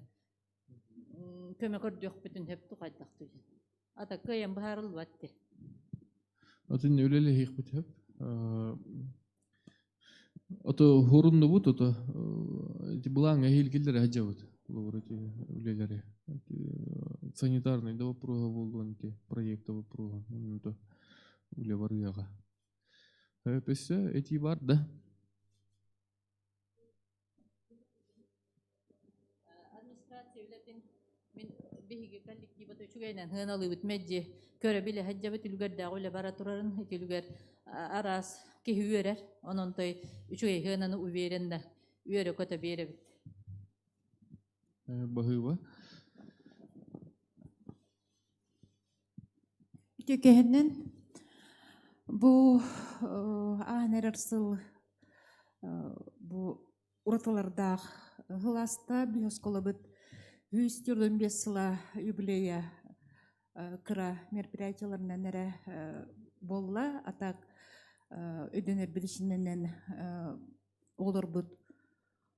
Көмө көрдүөхпүтүн сөп хайдах диэн. Ата кыайан быһаарыллыбат дии. Атын үлэлэһиэхпит сөп. Ото хоруннубут ото ити былааҥҥа эһиилгиллэр сылдьабыт. Холобур ити үлэлэри санитарный да вопроһа буолуон ити проекта вопроһа онно үлэ барыаҕа. Өссө этии бар да? Администрация үлэтин мин биһиги коллективата үчүгэйинэн сыаналыыбыт мэлдьи көрө билэ сылдьабыт үлүгэрдээх үлэ бара турарын ити үлүгэр араас киһи үөрэр онон той үчүгэй сыананы уверенно үөрэ-көтө биэрэбит. Баһыыба. Үтүөкэһинэн бу ааһан эрэр сыл бу уратылардаах сылааста биһи оскуолабыт 145 сыла юбилейа кыра мероприятиеларынан эрэ буолла. А так өйдөнөр биричинэнэн оҕолорбут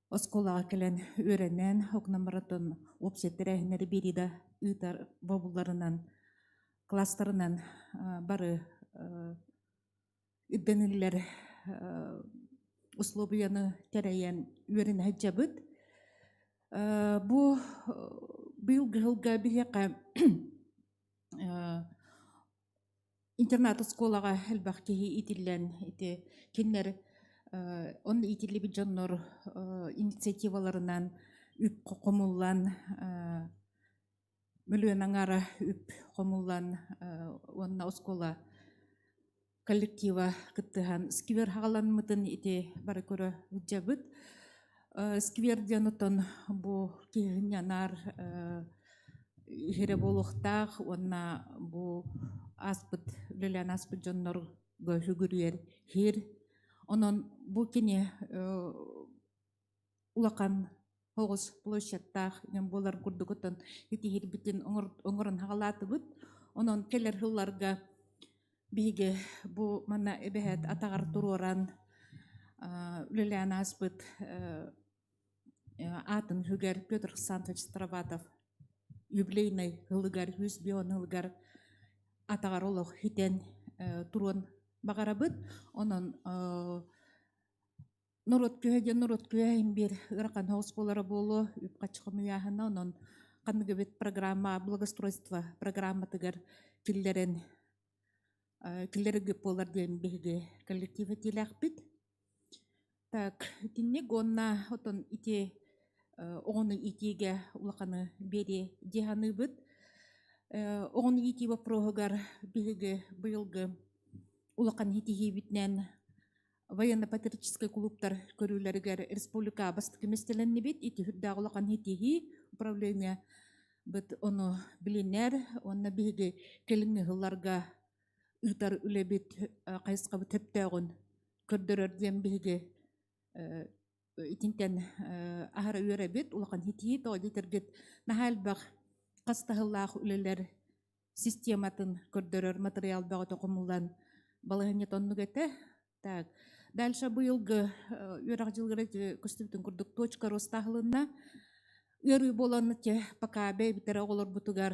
оскуолаҕа кэлэн үөрэнэн, окна маратон уопсай тэрээһиннэри биэрии да ыытар бобулларынан, класстарынан бары ирдэниллэр условияны тэрийэн үөрэнэ сылдьабыт. Бу быйылгы сылга биһиэхэ Интернат оскуолаҕа элбэх киһи иитиллэн ити кинилэр онно иитиллибит дьоннор инициативаларынан үп хомуллан мөлүөн аҥаара үп хомуллан уонна оскуола коллектива кыттыһан сквер хаҕаламмытын ити бары көрө сылдьабыт. Сквер диэн оттон бу киһи анаар иһирэ буолуохтаах уонна бу ааспыт үлэлээн ааспыт дьоннорго сүгүрүйэр сир. Онон бу кини улахан оҕус площадьтаах буолар курдук оттон итиһирбитин оҥорон хаҕалаатыбыт. Онон кэлэр сылларга биһиги бу манна эбэһээт атаҕар туруоран үлэлээн ааспыт аатын үһүгэр Петр Хрисантович Староватов юбилейнай ылыгар, 105 ылыгар атаҕар олох хитэн туруон баҕарабыт. Онон норуот күһэ диэн норуот күһэ иһин биир ыарахан соҕус буолара буолуо, үп-харчы хомуйааһына. Онон ханнык эбит программа благоустройство программатыгар киллэрэн киллэрэргэ буолар диэн биһиги коллектив этиилээхпит. Так, итинник уонна отон ити оҕону иитиигэ улаханы биэриэ дии саныыбыт. Оҕону иитии боппуруоһугар биһиги быйылгы улахан ситиһиибитинэн военно-патриотическай кулууптар көрүүлэригэр республика бастакы миэстэлэннибит. Ити үрдээх улахан ситиһии управление быт ону билинэр уонна биһиги кэлиҥҥи сылларга ыытар үлэбит хайысхабыт сөптөөҕүн көрдөрөр диэн биһиги итинтэн аһара үөрэбит улахан ситиһии тоҕо диэтэргит наһаа элбэх хас таһыллаах үлэлэр систематын көрдөрөр матырыйаал бөҕөтө хомуллан балаһыанньата оннук этэ. Так, дальше быйылгы үөрэх дьылыгар көстүбүтүн курдук точка роста аһылынна. Ыарыы буолан пока бэйбитэрэ оҕолорбутугар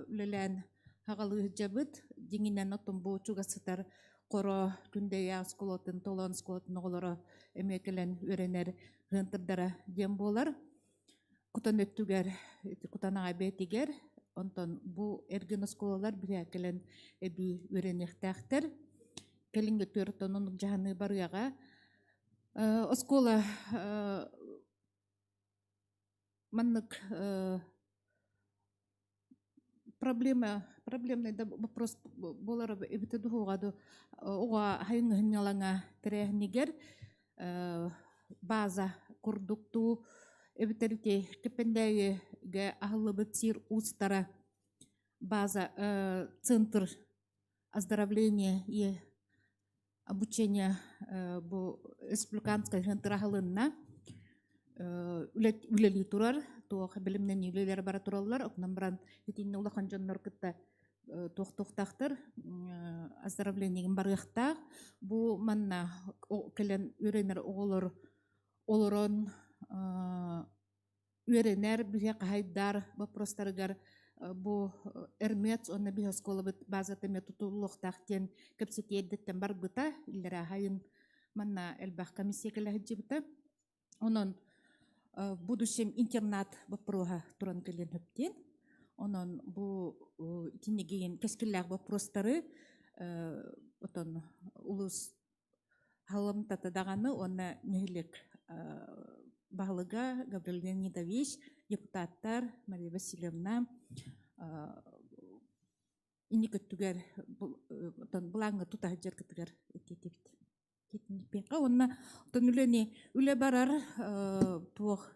үлэлээн аҕалыы сылдьабыт. Дьиҥинэн оттон бу чугас сытар Хоро, Күндэйэ оскуолатын, Толоон оскуолатын оҕолоро эмиэ кэлэн үөрэнэр ыантырдара диэн буолар. Кутан өттүгэр, Кутан аҕай бэйэтигэр, онтон бу эргин оскуолалар биһиэхэ кэлэн эбии үөрэниэхтээхтэр. Кэлиҥҥи түөртэн оннук дьаһаныы барыаҕа. Оскуола маннык проблема проблемный да вопрос буолар эбитэ дуһуоҕа ду оҕо хайыҥыһынньалаҥа тэрээһинигэр база курдуктуу эбитэр ити Кэппэндээйигэ аһыллыбыт сир уустара база центр оздоровления и обучение бу республиканскай центр аһылынна үлэлии турар туох билимнэнии үлэлэрэ бара тураллар онон баран итиннэ улахан дьоннор кытта туох туохтаахтар оздоровлениегин барыахтаах бу манна кэлэн үөрэнэр оҕолор олорон. үөрэнэр биһи хаһайдар вопростарыгар бу Эрмец уонна биһи оскуолабыт базата эмиэ тутуллуохтаах диэн кэпсэтии эрдэттэн барбыта. Иллэрээ сайын манна элбэх комиссия кэлэ сылдьыбыта. Онон в будущем интернат боппуруоһа туран кэлиэн сөп диэн. Онон бу итиннигиин кэскиллээх боппуруостары отон улуус халамтата даҕаны уонна нэһилиэк баһылыга Гаврил Леонидович, депутаттар Мария Васильевна инники өттүгэр былааҥҥа тута сылдьаргытыгар этиэтибит. Китиниппиэххэ уонна оттон үлэни үлэ барар туох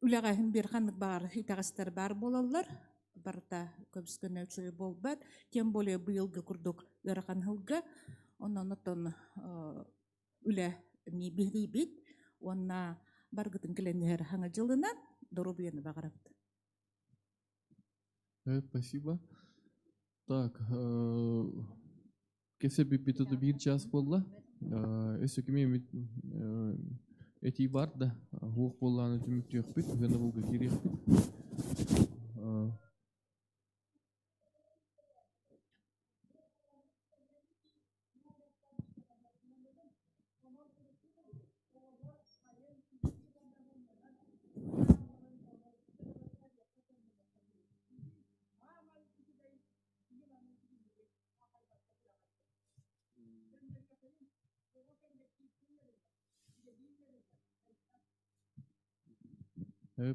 үлэҕэ иһин биир ханнык баҕар итэҕэстэр баар буолаллар. Барыта көбүс-көнө үчүгэй буолбат. Тем более быйылгы курдук ыарахан сылга. Онон оттон үлэ биһирийбит уонна баргытын кэлэн иһэр саҥа дьылынан доруобуйаны баҕарабыт. Спасибо. Так, кесе бүппүт биир час буолла. Өссө кими эмит этии бар да, хуох буоллааны түмүктүөхпүт, гына киириэхпит.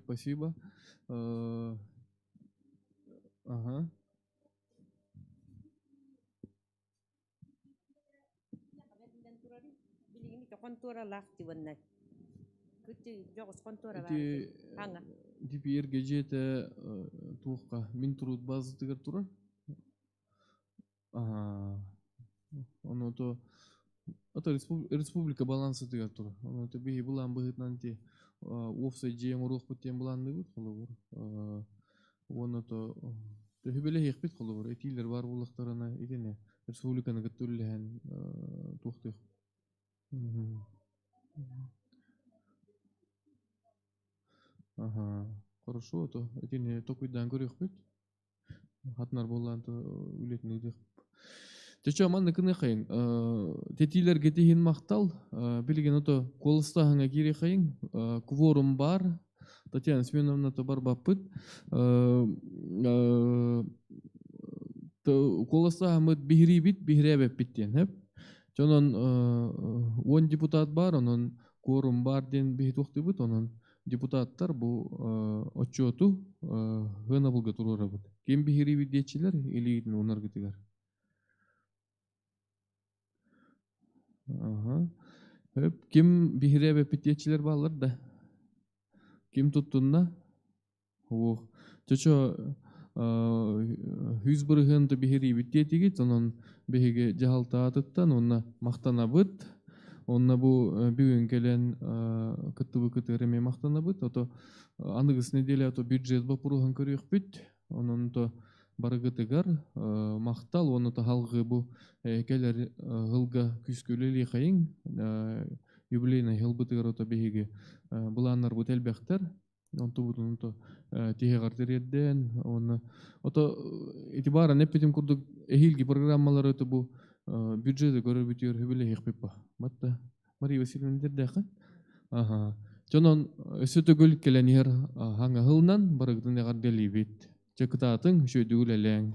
Спасибо. Ага. Билигин ити хонтуоралаах диванна. Кыты дьоҕус хонтуора Ити Аҥа. DPR дьиэтэ туохха мин труд базатыгар турар. Ону то ото республика балансытыгар турар. Ону то биһи былаан быһыытынан ити уопсай дьиэ оҥоруохпут диэн былаанныыбыт холобур. Уонна то төһүбэлэһиэхпит холобур этиилэр баар буоллахтарына итини республиканы кытта үллэһэн туохтуох. Ага, хорошо, то итини токуйдаан көрүөхпүт. Хатынар буоллаан үлэтин ыытыах. Чача манна кыныхайын тетиилерге тиһин махтал билигин ото куоластааһыҥа киириэхэйин кворум бар Татьяна Семеновна то барбаппыт куоластааһыммыт биһириибит биһирээбэппит диэн хэп Дьонон 10 депутат бар онон кворум бар диэн биһи туохтуйбут онон депутаттар бу отчуоту сыанабылга туруорабыт. Ким биһириибит диэччилэр илиигитин уунаргытыгар. Аха. Ким биһирээбэппит диэччилэр бааллар да? Ким туттунна? Ох, чочо хүз бырыһыан биһириибит диэтигит, онон биһиги дьаһалтаатыттан уонна махтанабыт. Онно бу бүгүн кэлэн кыттыбы кытыыр эмиэ махтанабыт. Ото аныгыс неделя ото бюджет боппуруоһун көрүөхпүт. Онон то барыгытыгар махтал, уонна таһалгы бу кэлэр ылга күүскэ үлэлиэхэйиҥ. Юбилейный хылбытыгар ото биһиги былааннарбыт элбэхтэр. Онтубутун то тиһэҕэр тириэрдэн, уонна ото ити бааран эппитим курдук эһиилги программалары ото бу бюджеты көрөрбүтүгэр хүбүлэһиэхпит ба. Батта Мария Васильевна дэрдээххин. Аха. Дьонон өссө төгүл кэлэн иһэр хаҥаһылынан барыгытын эҕэрдэлиибит. Чэ кытаатыҥ, үчүгэйдик үлэлээҥ.